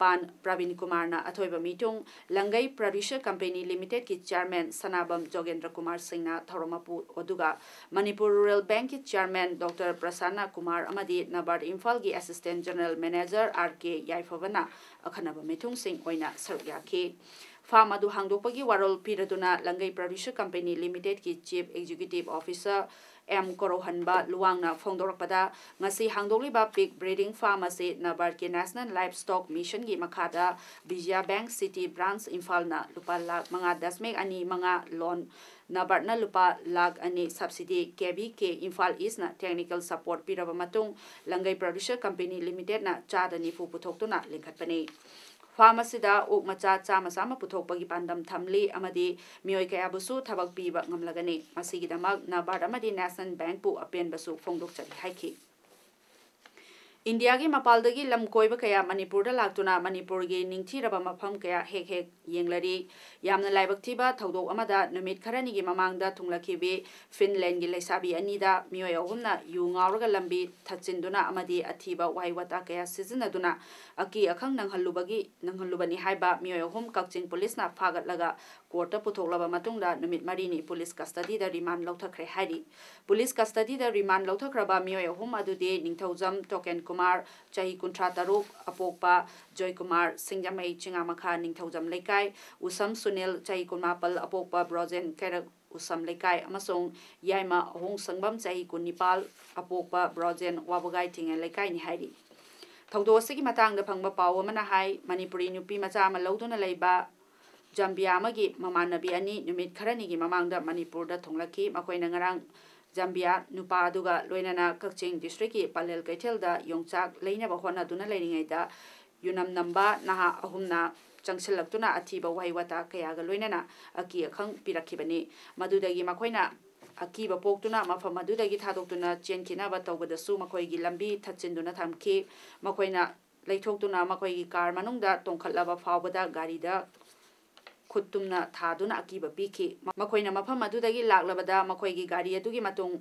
ꯄꯥꯟ ꯄ꯭ꯔꯕꯤꯟ ꯀꯨꯃꯥꯔꯅ ꯑꯊꯣꯏꯕ ꯃꯤꯊꯨꯡ, ꯂꯪꯒꯩ Producer Company Limited ꯀꯤ Chairman ꯁꯅꯥꯕꯝ ꯖꯣꯒꯦꯟꯗ꯭ꯔ ꯀꯨꯃꯥꯔ ꯁꯤꯡꯅ ꯊꯧꯔꯝ ꯃꯄꯨ ꯑꯗꯨꯒ ꯃꯅꯤꯄꯨꯔ Rural Bank ꯀꯤ Chairman Doctor ꯄ꯭ꯔꯁꯟꯅ ꯀꯨꯃꯥꯔ ꯑꯃꯗꯤ NABARD ꯏꯝꯐꯥꯜꯒꯤ Assistant General Manager ꯑꯥꯔ ꯀꯦ ꯌꯥꯏꯐꯕꯅ ꯑꯈꯟꯅꯕ ꯃꯤꯊꯨꯡꯁꯤꯡ ꯑꯣꯏꯅ ꯁꯔꯨꯛ ꯌꯥꯈꯤ꯫ Farm ꯑꯗꯨ ꯍꯥꯡꯗꯣꯛꯄꯒꯤ ꯋꯥꯔꯣꯜ ꯄꯤꯔꯗꯨꯅ ꯂꯪꯒꯩ Producer Company Limited ꯀꯤ Chief Executive Officer ꯑꯦꯝ ꯀꯣꯔꯧꯍꯟꯕ ꯂꯨꯋꯥꯡꯅ ꯐꯣꯡꯗꯣꯔꯛꯄꯗ, ꯉꯁꯤ ꯍꯥꯡꯗꯣꯛꯂꯤꯕ pig breeding farm ꯑꯁꯤ NABARD ꯀꯤ National Livestock Mission ꯒꯤ ꯃꯈꯥꯗ ꯕꯤꯖꯌ ꯕꯦꯡꯛ ꯁꯤꯇꯤ ꯕ꯭ꯔꯥꯟꯆ ꯏꯝꯐꯥꯜꯅ ꯂꯨꯄꯥ ꯂꯥꯈ ꯃꯉꯥ ꯗꯁꯃꯤꯛ ꯑꯅꯤ ꯃꯉꯥ loan, NABARD ꯅ ꯂꯨꯄꯥ ꯂꯥꯈ ꯑꯅꯤ subsidy, ꯀꯦ ꯚꯤ ꯀꯦ ꯏꯝꯐꯥꯜ East ꯅ technical support ꯄꯤꯔꯕ ꯃꯇꯨꯡ, ꯂꯪꯒꯩ Producer Company Limited ꯅ ꯆꯥꯗ ꯅꯤꯐꯨ ꯄꯨꯊꯣꯛꯇꯨꯅ ꯂꯤꯡꯈꯠꯄꯅꯤ꯫ Farm ꯑꯁꯤꯗ ꯑꯣꯛ ꯃꯆꯥ ꯆꯥꯝꯃ ꯆꯥꯝꯃ ꯄꯨꯊꯣꯛꯄꯒꯤ ꯄꯥꯟꯗꯝ ꯊꯝꯂꯤ ꯑꯃꯗꯤ ꯃꯤꯑꯣꯏ ꯀꯌꯥꯕꯨꯁꯨ ꯊꯕꯛ ꯄꯤꯕ ꯉꯝꯂꯒꯅꯤ꯫ ꯃꯁꯤꯒꯤꯗꯃꯛ NABARD ꯑꯃꯗꯤ National Bank ꯄꯨ ꯑꯄꯦꯟꯕꯁꯨ ꯐꯣꯡꯗꯣꯛꯆꯔꯤ ꯍꯥꯏꯈꯤ꯫ ꯏꯟꯗꯤꯌꯥꯒꯤ ꯃꯄꯥꯜꯗꯒꯤ ꯂꯝ ꯀꯣꯏꯕ ꯀꯌꯥ ꯃꯅꯤꯄꯨꯔꯗ ꯂꯥꯛꯇꯨꯅ ꯃꯅꯤꯄꯨꯔꯒꯤ ꯅꯤꯡꯊꯤꯔꯕ ꯃꯐꯝ ꯀꯌꯥ ꯍꯦꯛ ꯍꯦꯛ ꯌꯦꯡꯂꯔꯤ꯫ ꯌꯥꯝꯅ ꯂꯥꯏꯕꯛ ꯊꯤꯕ ꯊꯧꯗꯣꯛ ꯑꯃꯗ ꯅꯨꯃꯤꯠ ꯈꯔꯅꯤꯒꯤ ꯃꯃꯥꯡꯗ ꯊꯨꯡꯂꯈꯤꯕꯤ ꯐꯤꯟꯂꯦꯟꯒꯤ ꯂꯩꯁꯥꯕꯤ ꯑꯅꯤꯗ ꯃꯤꯑꯣꯏ ꯑꯍꯨꯝꯅ ꯌꯨ ꯉꯥꯎꯔꯒ ꯂꯝꯕꯤ ꯊꯠꯆꯤꯟꯗꯨꯅ ꯑꯃꯗꯤ ꯑꯊꯤꯕ ꯋꯥꯍꯩ ꯋꯥꯇꯥ ꯀꯌꯥ ꯁꯤꯖꯤꯟꯅꯗꯨꯅ ꯑꯀꯤ ꯑꯈꯪ ꯅꯪꯍꯜꯂꯨꯕꯒꯤ, ꯅꯪꯍꯜꯂꯨꯕꯅꯤ ꯍꯥꯏꯕ ꯃꯤꯑꯣꯏ ꯑꯍꯨꯝ ꯀꯛꯆꯤꯡ ꯄꯨꯂꯤꯁꯅ ꯐꯥꯒꯠꯂꯒ ꯀꯣꯔꯠꯇ ꯄꯨꯊꯣꯛꯂꯕ ꯃꯇꯨꯡꯗ ꯅꯨꯃꯤꯠ ꯃꯔꯤꯅꯤ ꯄꯨꯂꯤꯁ ꯀꯁꯇꯗꯤꯗ ꯔꯤꯃꯥꯟ ꯂꯧꯊꯈ꯭ꯔꯦ ꯍꯥꯏꯔꯤ꯫ ꯄꯨꯂꯤꯁ ꯀꯁꯇꯗꯤꯗ ꯔꯤꯃꯥꯟ ꯂꯧꯊꯈ꯭ꯔꯕ ꯃꯤꯑꯣꯏ ꯑꯍꯨꯝ ꯑꯗꯨꯗꯤ ꯅꯤꯡꯊꯧꯖꯝ ꯇꯣꯀꯦꯟ ꯀꯨꯃꯥꯔ, ꯆꯍꯤ ꯀꯨꯟꯊ꯭ꯔꯥ ꯇꯔꯨꯛ, ꯑꯄꯣꯛꯄ ꯖꯣꯏꯀꯨꯃꯥꯔ, ꯁꯤꯡꯖꯃꯩ ꯆꯤꯉꯥꯃꯈꯥ ꯅꯤꯡꯊꯧꯖꯝ ꯂꯩꯀꯥꯏ, ꯎꯁꯝ ꯁꯨꯅꯤꯜ, ꯆꯍꯤ ꯀꯨꯟꯃꯥꯄꯜ, ꯑꯄꯣꯛꯄ ꯕ꯭ꯔꯣꯖꯦꯟ ꯀꯩꯔꯛ ꯎꯁꯝ ꯂꯩꯀꯥꯏ, ꯑꯃꯁꯨꯡ ꯌꯥꯏꯃ ꯑꯍꯣꯡꯁꯪꯕꯝ, ꯆꯍꯤ ꯀꯨꯟꯅꯤꯄꯥꯜ, ꯑꯄꯣꯛꯄ ꯕ꯭ꯔꯣꯖꯦꯟ ꯋꯥꯕꯒꯥꯏ ꯊꯤꯡꯉꯦꯜ ꯂꯩꯀꯥꯏꯅꯤ ꯍꯥꯏꯔꯤ꯫ ꯊꯧꯗꯣꯛ ꯑꯁꯤꯒꯤ ꯃꯇꯥꯡꯗ ꯐꯪꯕ ꯄꯥꯎ ꯑꯃꯅ ꯍꯥꯏ, ꯃꯅꯤꯄꯨꯔꯤ ꯅꯨꯄꯤ ꯃꯆꯥ ꯑꯃ ꯂꯧꯗꯨꯅ ꯂꯩꯕ ꯖꯥꯝꯕꯤꯌꯥ ꯑꯃꯒꯤ ꯃꯃꯥꯟꯅꯕꯤ ꯑꯅꯤ ꯅꯨꯃꯤꯠ ꯈꯔꯅꯤꯒꯤ ꯃꯃꯥꯡꯗ ꯃꯅꯤꯄꯨꯔꯗ ꯊꯨꯡꯂꯛꯈꯤ꯫ ꯃꯈꯣꯏꯅ ꯉꯔꯥꯡ ꯖꯥꯝꯕꯤꯌꯥ ꯅꯨꯄꯥ ꯑꯗꯨꯒ ꯂꯣꯏꯅꯅ ꯀꯛꯆꯤꯡ ꯗꯤꯁꯇ꯭ꯔꯤꯛꯀꯤ ꯄꯂꯦꯜ ꯀꯩꯊꯦꯜꯗ ꯌꯣꯡꯆꯥꯛ ꯂꯩꯅꯕ ꯍꯣꯠꯅꯗꯨꯅ ꯂꯩꯔꯤꯉꯩꯗ ꯌꯨꯅꯝ ꯅꯝꯕ ꯅꯍꯥ ꯑꯍꯨꯝꯅ ꯆꯪꯁꯤꯜꯂꯛꯇꯨꯅ ꯑꯊꯤꯕ ꯋꯥꯍꯩ ꯋꯥꯇꯥ ꯀꯌꯥꯒ ꯂꯣꯏꯅꯅ ꯑꯀꯤ ꯑꯈꯪ ꯄꯤꯔꯛꯈꯤꯕꯅꯤ꯫ ꯃꯗꯨꯗꯒꯤ ꯃꯈꯣꯏꯅ ꯑꯀꯤꯕ ꯄꯣꯛꯇꯨꯅ ꯃꯐꯝ ꯑꯗꯨꯗꯒꯤ ꯊꯥꯗꯣꯛꯇꯨꯅ ꯆꯦꯟꯈꯤꯅꯕ ꯇꯧꯕꯗꯁꯨ ꯃꯈꯣꯏꯒꯤ ꯂꯝꯕꯤ ꯊꯠꯆꯤꯟꯗꯨꯅ ꯊꯝꯈꯤ꯫ ꯃꯈꯣꯏꯅ ꯂꯩꯊꯣꯛꯇꯨꯅ ꯃꯈꯣꯏꯒꯤ ꯀꯥꯔ ꯃꯅꯨꯡꯗ ꯇꯣꯡꯈꯠꯂꯕ ꯐꯥꯎꯕꯗ ꯒꯥꯔꯤꯗ ꯈꯨꯠ ꯇꯨꯝꯅ ꯊꯥꯗꯨꯅ ꯑꯀꯤꯕ ꯄꯤꯈꯤ꯫ ꯃꯈꯣꯏꯅ ꯃꯐꯝ ꯑꯗꯨꯗꯒꯤ ꯂꯥꯛꯂꯕꯗ ꯃꯈꯣꯏꯒꯤ ꯒꯥꯔꯤ ꯑꯗꯨꯒꯤ ꯃꯇꯨꯡ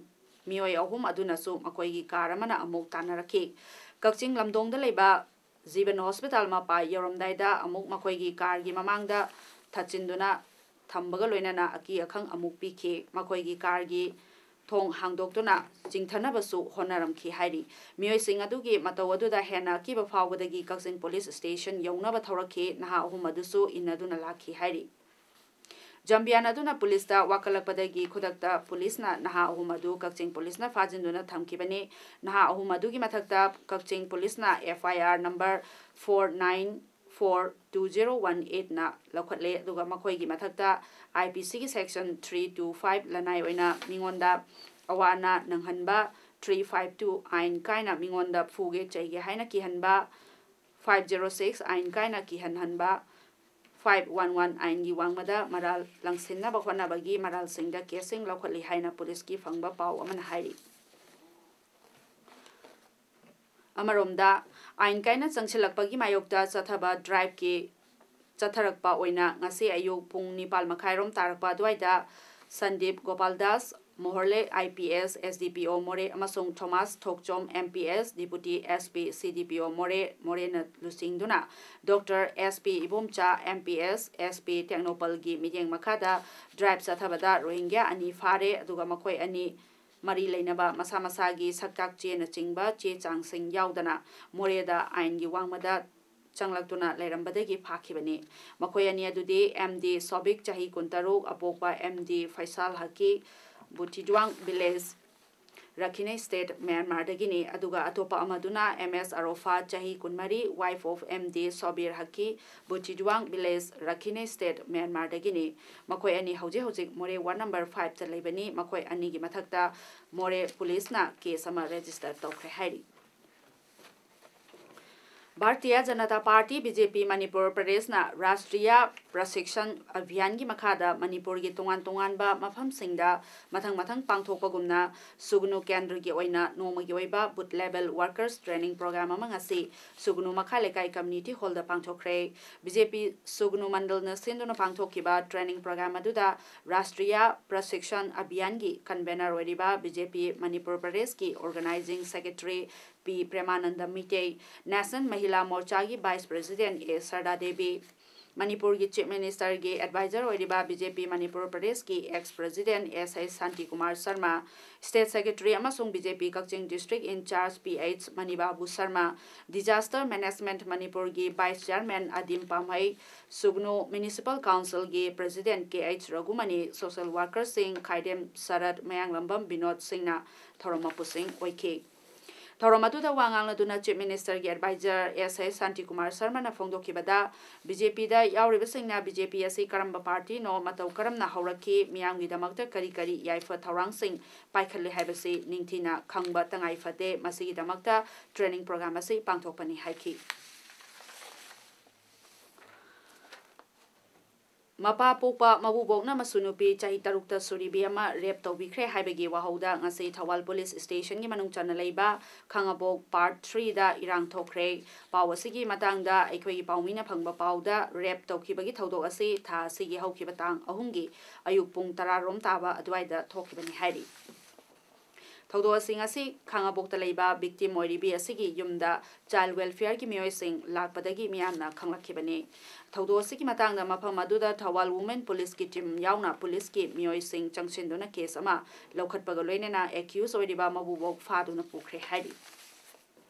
ꯃꯤꯑꯣꯏ ꯑꯍꯨꯝ ꯑꯗꯨꯅꯁꯨ ꯃꯈꯣꯏꯒꯤ ꯀꯥꯔ ꯑꯃꯅ ꯑꯃꯨꯛ ꯇꯥꯟꯅꯔꯛꯈꯤ꯫ ꯀꯛꯆꯤꯡ ꯂꯝꯗꯣꯡꯗ ꯂꯩꯕ ꯖꯤꯕꯟ ꯍꯣꯁꯄꯤꯇꯥꯜ ꯃꯄꯥ ꯌꯧꯔꯝꯗꯥꯏꯗ ꯑꯃꯨꯛ ꯃꯈꯣꯏꯒꯤ ꯀꯥꯔꯒꯤ ꯃꯃꯥꯡꯗ ꯊꯠꯆꯤꯟꯗꯨꯅ ꯊꯝꯕꯒ ꯂꯣꯏꯅꯅ ꯑꯀꯤ ꯑꯈꯪ ꯑꯃꯨꯛ ꯄꯤꯈꯤ꯫ ꯃꯈꯣꯏꯒꯤ ꯀꯥꯔꯒꯤ ꯊꯣꯡ ꯍꯥꯡꯗꯣꯛꯇꯨꯅ ꯆꯤꯡꯊꯅꯕꯁꯨ ꯍꯣꯠꯅꯔꯝꯈꯤ ꯍꯥꯏꯔꯤ꯫ ꯃꯤꯑꯣꯏꯁꯤꯡ ꯑꯗꯨꯒꯤ ꯃꯇꯧ ꯑꯗꯨꯗ ꯍꯦꯟꯅ ꯑꯀꯤꯕ ꯐꯥꯎꯕꯗꯒꯤ ꯀꯛꯆꯤꯡ ꯄꯨꯂꯤꯁ ꯁ꯭ꯇꯦꯁꯟ ꯌꯧꯅꯕ ꯊꯧꯔꯛꯈꯤ꯫ ꯅꯍꯥ ꯑꯍꯨꯝ ꯑꯗꯨꯁꯨ ꯏꯟꯅꯗꯨꯅ ꯂꯥꯛꯈꯤ ꯍꯥꯏꯔꯤ꯫ ꯖꯥꯝꯕꯤꯌꯥꯟ ꯑꯗꯨꯅ ꯄꯨꯂꯤꯁꯇ ꯋꯥꯀꯠꯂꯛꯄꯗꯒꯤ ꯈꯨꯗꯛꯇ ꯄꯨꯂꯤꯁꯅ ꯅꯍꯥ ꯑꯍꯨꯝ ꯑꯗꯨ ꯀꯛꯆꯤꯡ ꯄꯨꯂꯤꯁꯅ ꯐꯥꯖꯤꯟꯗꯨꯅ ꯊꯝꯈꯤꯕꯅꯤ꯫ ꯅꯍꯥ ꯑꯍꯨꯝ ꯑꯗꯨꯒꯤ ꯃꯊꯛꯇ ꯀꯛꯆꯤꯡ ꯄꯨꯂꯤꯁꯅ F I R number four nine four two zero one eight ꯅ ꯂꯧꯈꯠꯂꯦ꯫ ꯑꯗꯨꯒ ꯃꯈꯣꯏꯒꯤ ꯃꯊꯛꯇ I P C ꯒꯤ section three two five ꯂꯅꯥꯏ ꯑꯣꯏꯅ ꯃꯤꯉꯣꯟꯗ ꯑꯋꯥ ꯑꯅꯥ ꯅꯪꯍꯟꯕ, three five two ꯑꯥꯏꯟ ꯀꯥꯏꯅ ꯃꯤꯉꯣꯟꯗ ꯐꯨꯒꯦ ꯆꯩꯒꯦ ꯍꯥꯏꯅ ꯀꯤꯍꯟꯕ, five zero six ꯑꯥꯏꯟ ꯀꯥꯏꯅ ꯀꯤꯍꯟꯍꯟꯕ, five one one ꯑꯥꯏꯟꯒꯤ ꯋꯥꯡꯃꯗ ꯃꯔꯥꯜ ꯂꯪꯁꯤꯟꯅꯕ ꯍꯣꯠꯅꯕꯒꯤ ꯃꯔꯥꯜꯁꯤꯡꯗ ꯀꯦꯁꯁꯤꯡ ꯂꯧꯈꯠꯂꯤ ꯍꯥꯏꯅ ꯄꯨꯂꯤꯁꯀꯤ ꯐꯪꯕ ꯄꯥꯎ ꯑꯃꯅ ꯍꯥꯏꯔꯤ꯫ ꯑꯃꯔꯣꯝꯗ, ꯑꯥꯏꯟ ꯀꯥꯏꯅ ꯆꯪꯁꯤꯜꯂꯛꯄꯒꯤ ꯃꯥꯌꯣꯛꯇ ꯆꯠꯊꯕ ꯗ꯭ꯔꯥꯏꯚꯀꯤ ꯆꯠꯊꯔꯛꯄ ꯑꯣꯏꯅ ꯉꯁꯤ ꯑꯌꯨꯛ ꯄꯨꯡ ꯅꯤꯄꯥꯜ ꯃꯈꯥꯏꯔꯣꯝ ꯇꯥꯔꯛꯄ ꯑꯗꯨꯋꯥꯏꯗ Sandeep Gopal Das, ꯃꯣꯍꯔꯂꯦ I P S, S D P O ꯃꯣꯔꯦ, ꯑꯃꯁꯨꯡ ꯊꯣꯃꯥꯁ ꯊꯣꯛꯆꯣꯝ, M P S, Deputy S P, C D P O ꯃꯣꯔꯦ, ꯃꯣꯔꯦꯅ ꯂꯨꯆꯤꯡꯗꯨꯅ Doctor S P Ibomcha, M P S, S P ꯇꯦꯡꯅꯧꯄꯜꯒꯤ ꯃꯤꯠꯌꯦꯡ ꯃꯈꯥꯗ ꯗ꯭ꯔꯥꯏꯚ ꯆꯠꯊꯕꯗ ꯔꯣꯍꯤꯡꯒ꯭ꯌꯥ ꯑꯅꯤ ꯐꯥꯔꯦ꯫ ꯑꯗꯨꯒ ꯃꯈꯣꯏ ꯑꯅꯤ ꯃꯔꯤ ꯂꯩꯅꯕ ꯃꯁꯥ ꯃꯁꯥꯒꯤ ꯁꯛꯇꯥꯛ ꯆꯦꯅꯆꯤꯡꯕ ꯆꯦ ꯆꯥꯡꯁꯤꯡ ꯌꯥꯎꯗꯅ ꯃꯣꯔꯦꯗ ꯑꯥꯏꯟꯒꯤ ꯋꯥꯡꯃꯗ ꯆꯪꯂꯛꯇꯨꯅ ꯂꯩꯔꯝꯕꯗꯒꯤ ꯐꯥꯈꯤꯕꯅꯤ꯫ ꯃꯈꯣꯏ ꯑꯅꯤ ꯑꯗꯨꯗꯤ M D ꯁꯣꯕꯤꯛ, ꯆꯍꯤ ꯀꯨꯟꯇꯔꯨꯛ, ꯑꯄꯣꯛꯄ M D ꯐꯩꯁꯥꯜ ꯍꯛꯀꯤ, ꯕꯨꯊꯤꯗ꯭ꯋꯥꯡ village, ꯔꯈꯤꯅꯦ, state ꯃ꯭ꯌꯥꯟꯃꯥꯔꯗꯒꯤꯅꯤ꯫ ꯑꯗꯨꯒ ꯑꯇꯣꯞꯄ ꯑꯃꯗꯨꯅ M S ꯑꯔꯣꯐꯥ, ꯆꯍꯤ ꯀꯨꯟꯃꯔꯤ, wife of M D ꯁꯣꯕꯤꯔ ꯍꯛꯀꯤ, ꯕꯨꯆꯤꯗꯨꯋꯥꯡ village, ꯔꯈꯤꯅꯦ, state ꯃ꯭ꯌꯥꯟꯃꯥꯔꯗꯒꯤꯅꯤ꯫ ꯃꯈꯣꯏ ꯑꯅꯤ ꯍꯧꯖꯤꯛ ꯍꯧꯖꯤꯛ ꯃꯣꯔꯦ ward number five ꯇ ꯂꯩꯕꯅꯤ꯫ ꯃꯈꯣꯏ ꯑꯅꯤꯒꯤ ꯃꯊꯛꯇ ꯃꯣꯔꯦ ꯄꯨꯂꯤꯁꯅ case ꯑꯃ register ꯇꯧꯈ꯭ꯔꯦ ꯍꯥꯏꯔꯤ꯫ Bharatiya Janata party, B J P, Manipur ꯄ꯭ꯔꯗꯦꯁꯅ ꯔꯥꯁꯇ꯭ꯔꯤꯌꯥ ꯄ꯭ꯔꯁꯤꯛꯁꯟ ꯑꯚꯤꯌꯥꯟꯒꯤ ꯃꯈꯥꯗ ꯃꯅꯤꯄꯨꯔꯒꯤ ꯇꯣꯉꯥꯟ ꯇꯣꯉꯥꯟꯕ ꯃꯐꯝꯁꯤꯡꯗ ꯃꯊꯪ ꯃꯊꯪ ꯄꯥꯡꯊꯣꯛꯄꯒꯨꯝꯅ ꯁꯨꯒꯅꯨ ꯀꯦꯟꯗ꯭ꯔꯒꯤ ꯑꯣꯏꯅ ꯅꯣꯡꯃꯒꯤ ꯑꯣꯏꯕ booth level workers training program ꯑꯃ ꯉꯁꯤ ꯁꯨꯒꯅꯨ ꯃꯈꯥ ꯂꯩꯀꯥꯏ community hall ꯗ ꯄꯥꯡꯊꯣꯛꯈ꯭ꯔꯦ꯫ B J P ꯁꯨꯒꯅꯨ ꯃꯟꯗꯜꯅ ꯁꯤꯟꯗꯨꯅ ꯄꯥꯡꯊꯣꯛꯈꯤꯕ training program ꯑꯗꯨꯗ ꯔꯥꯁꯇ꯭ꯔꯤꯌꯥ ꯄ꯭ꯔꯁꯤꯛꯁꯟ ꯑꯚꯤꯌꯥꯟꯒꯤ convener ꯑꯣꯏꯔꯤꯕ B J P ꯃꯅꯤꯄꯨꯔ ꯄ꯭ꯔꯗꯦꯁꯀꯤ organizing secretary P ꯄ꯭ꯔꯦꯃꯥꯅꯟꯗ Meitei, National ꯃꯍꯤꯂꯥ ꯃꯣꯔꯆꯥꯒꯤ vice president A ꯁꯔꯗꯥ Devi, ꯃꯅꯤꯄꯨꯔꯒꯤ Chief Minister ꯒꯤ advisor ꯑꯣꯏꯔꯤꯕ B J P ꯃꯅꯤꯄꯨꯔ ꯄ꯭ꯔꯗꯦꯁꯀꯤ ex president S I Shantikumar Sharma, state secretary ꯑꯃꯁꯨꯡ B J P Kakching district in charge P H ꯃꯅꯤꯕꯥꯕꯨ Sharma, disaster management ꯃꯅꯤꯄꯨꯔꯒꯤ vice chairman ꯑꯗꯤꯝ ꯄꯥꯝꯍꯩ, ꯁꯨꯒꯅꯨ municipal council ꯒꯤ president K H ꯔꯘꯨꯃꯅꯤ, social worker ꯁꯤꯡ ꯈꯥꯏꯗꯦꯝ ꯁꯔꯠ, ꯃꯌꯥꯡꯂꯝꯕꯝ ꯕꯤꯅꯣꯗ ꯁꯤꯡꯅ ꯊꯧꯔꯝ ꯃꯄꯨꯁꯤꯡ ꯑꯣꯏꯈꯤ꯫ ꯊꯧꯔꯝ ꯑꯗꯨꯗ ꯋꯥ ꯉꯥꯡꯂꯗꯨꯅ Chief Minister ꯒꯤ advisor S I Shantikumar ꯁꯔꯃꯅ ꯐꯣꯡꯗꯣꯛꯈꯤꯕꯗ, B J P the ꯌꯥꯎꯔꯤꯕꯁꯤꯡꯅ B J P ꯑꯁꯤ ꯀꯔꯝꯕ party ꯅꯣ, ꯃꯇꯧ ꯀꯔꯝꯅ ꯍꯧꯔꯛꯈꯤ, ꯃꯤꯌꯥꯝꯒꯤꯗꯃꯛꯇ ꯀꯔꯤ ꯀꯔꯤ ꯌꯥꯏꯐ ꯊꯧꯔꯥꯡꯁꯤꯡ ꯄꯥꯏꯈꯠꯂꯤ ꯍꯥꯏꯕꯁꯤ ꯅꯤꯡꯊꯤꯅ ꯈꯪꯕ ꯇꯉꯥꯏ ꯐꯗꯦ꯫ ꯃꯁꯤꯒꯤꯗꯃꯛꯇ training program ꯑꯁꯤ ꯄꯥꯡꯊꯣꯛꯄꯅꯤ ꯍꯥꯏꯈꯤ꯫ ꯃꯄꯥ ꯄꯣꯛꯄ ꯃꯕꯨꯕꯣꯛꯅ ꯃꯁꯨ ꯅꯨꯄꯤ ꯆꯍꯤ ꯇꯔꯨꯛꯇ ꯁꯨꯔꯤꯕꯤ ꯑꯃ rape ꯇꯧꯕꯤꯈ꯭ꯔꯦ ꯍꯥꯏꯕꯒꯤ ꯋꯥꯍꯧꯗ ꯉꯁꯤ ꯊꯧꯕꯥꯜ police station ꯒꯤ ꯃꯅꯨꯡ ꯆꯟꯅ ꯂꯩꯕ ꯈꯥꯉꯕꯣꯛ part three ꯗ ꯏꯔꯥꯡ ꯊꯣꯛꯈ꯭ꯔꯦ꯫ ꯄꯥꯎ ꯑꯁꯤꯒꯤ ꯃꯇꯥꯡꯗ ꯑꯩꯈꯣꯏꯒꯤ ꯄꯥꯎꯃꯤꯅ ꯐꯪꯕ ꯄꯥꯎꯗ, rape ꯇꯧꯈꯤꯕꯒꯤ ꯊꯧꯗꯣꯛ ꯑꯁꯤ ꯊꯥ ꯑꯁꯤꯒꯤ ꯍꯧꯈꯤꯕ ꯇꯥꯡ ꯑꯍꯨꯝꯒꯤ ꯑꯌꯨꯛ ꯄꯨꯡ ꯇꯔꯥ ꯔꯣꯝ ꯇꯥꯕ ꯑꯗꯨꯋꯥꯏꯗ ꯊꯣꯛꯈꯤꯕꯅꯤ ꯍꯥꯏꯔꯤ꯫ ꯊꯧꯗꯣꯛ ꯑꯁꯤ ꯉꯁꯤ ꯈꯥꯉꯕꯣꯛꯇ ꯂꯩꯕ victim ꯑꯣꯏꯔꯤꯕꯤ ꯑꯁꯤꯒꯤ ꯌꯨꯝꯗ child welfare ꯒꯤ ꯃꯤꯑꯣꯏꯁꯤꯡ ꯂꯥꯛꯄꯗꯒꯤ ꯃꯤꯌꯥꯝꯅ ꯈꯪꯂꯛꯈꯤꯕꯅꯤ꯫ ꯊꯧꯗꯣꯛ ꯑꯁꯤꯒꯤ ꯃꯇꯥꯡꯗ ꯃꯐꯝ ꯑꯗꯨꯗ ꯊꯧꯕꯥꯜ women police ꯀꯤ team ꯌꯥꯎꯅ police ꯀꯤ ꯃꯤꯑꯣꯏꯁꯤꯡ ꯆꯪꯁꯤꯟꯗꯨꯅ case ꯑꯃ ꯂꯧꯈꯠꯄꯒ ꯂꯣꯏꯅꯅ accused ꯑꯣꯏꯔꯤꯕ ꯃꯕꯨꯕꯣꯛ ꯐꯥꯗꯨꯅ ꯄꯨꯈ꯭ꯔꯦ ꯍꯥꯏꯔꯤ꯫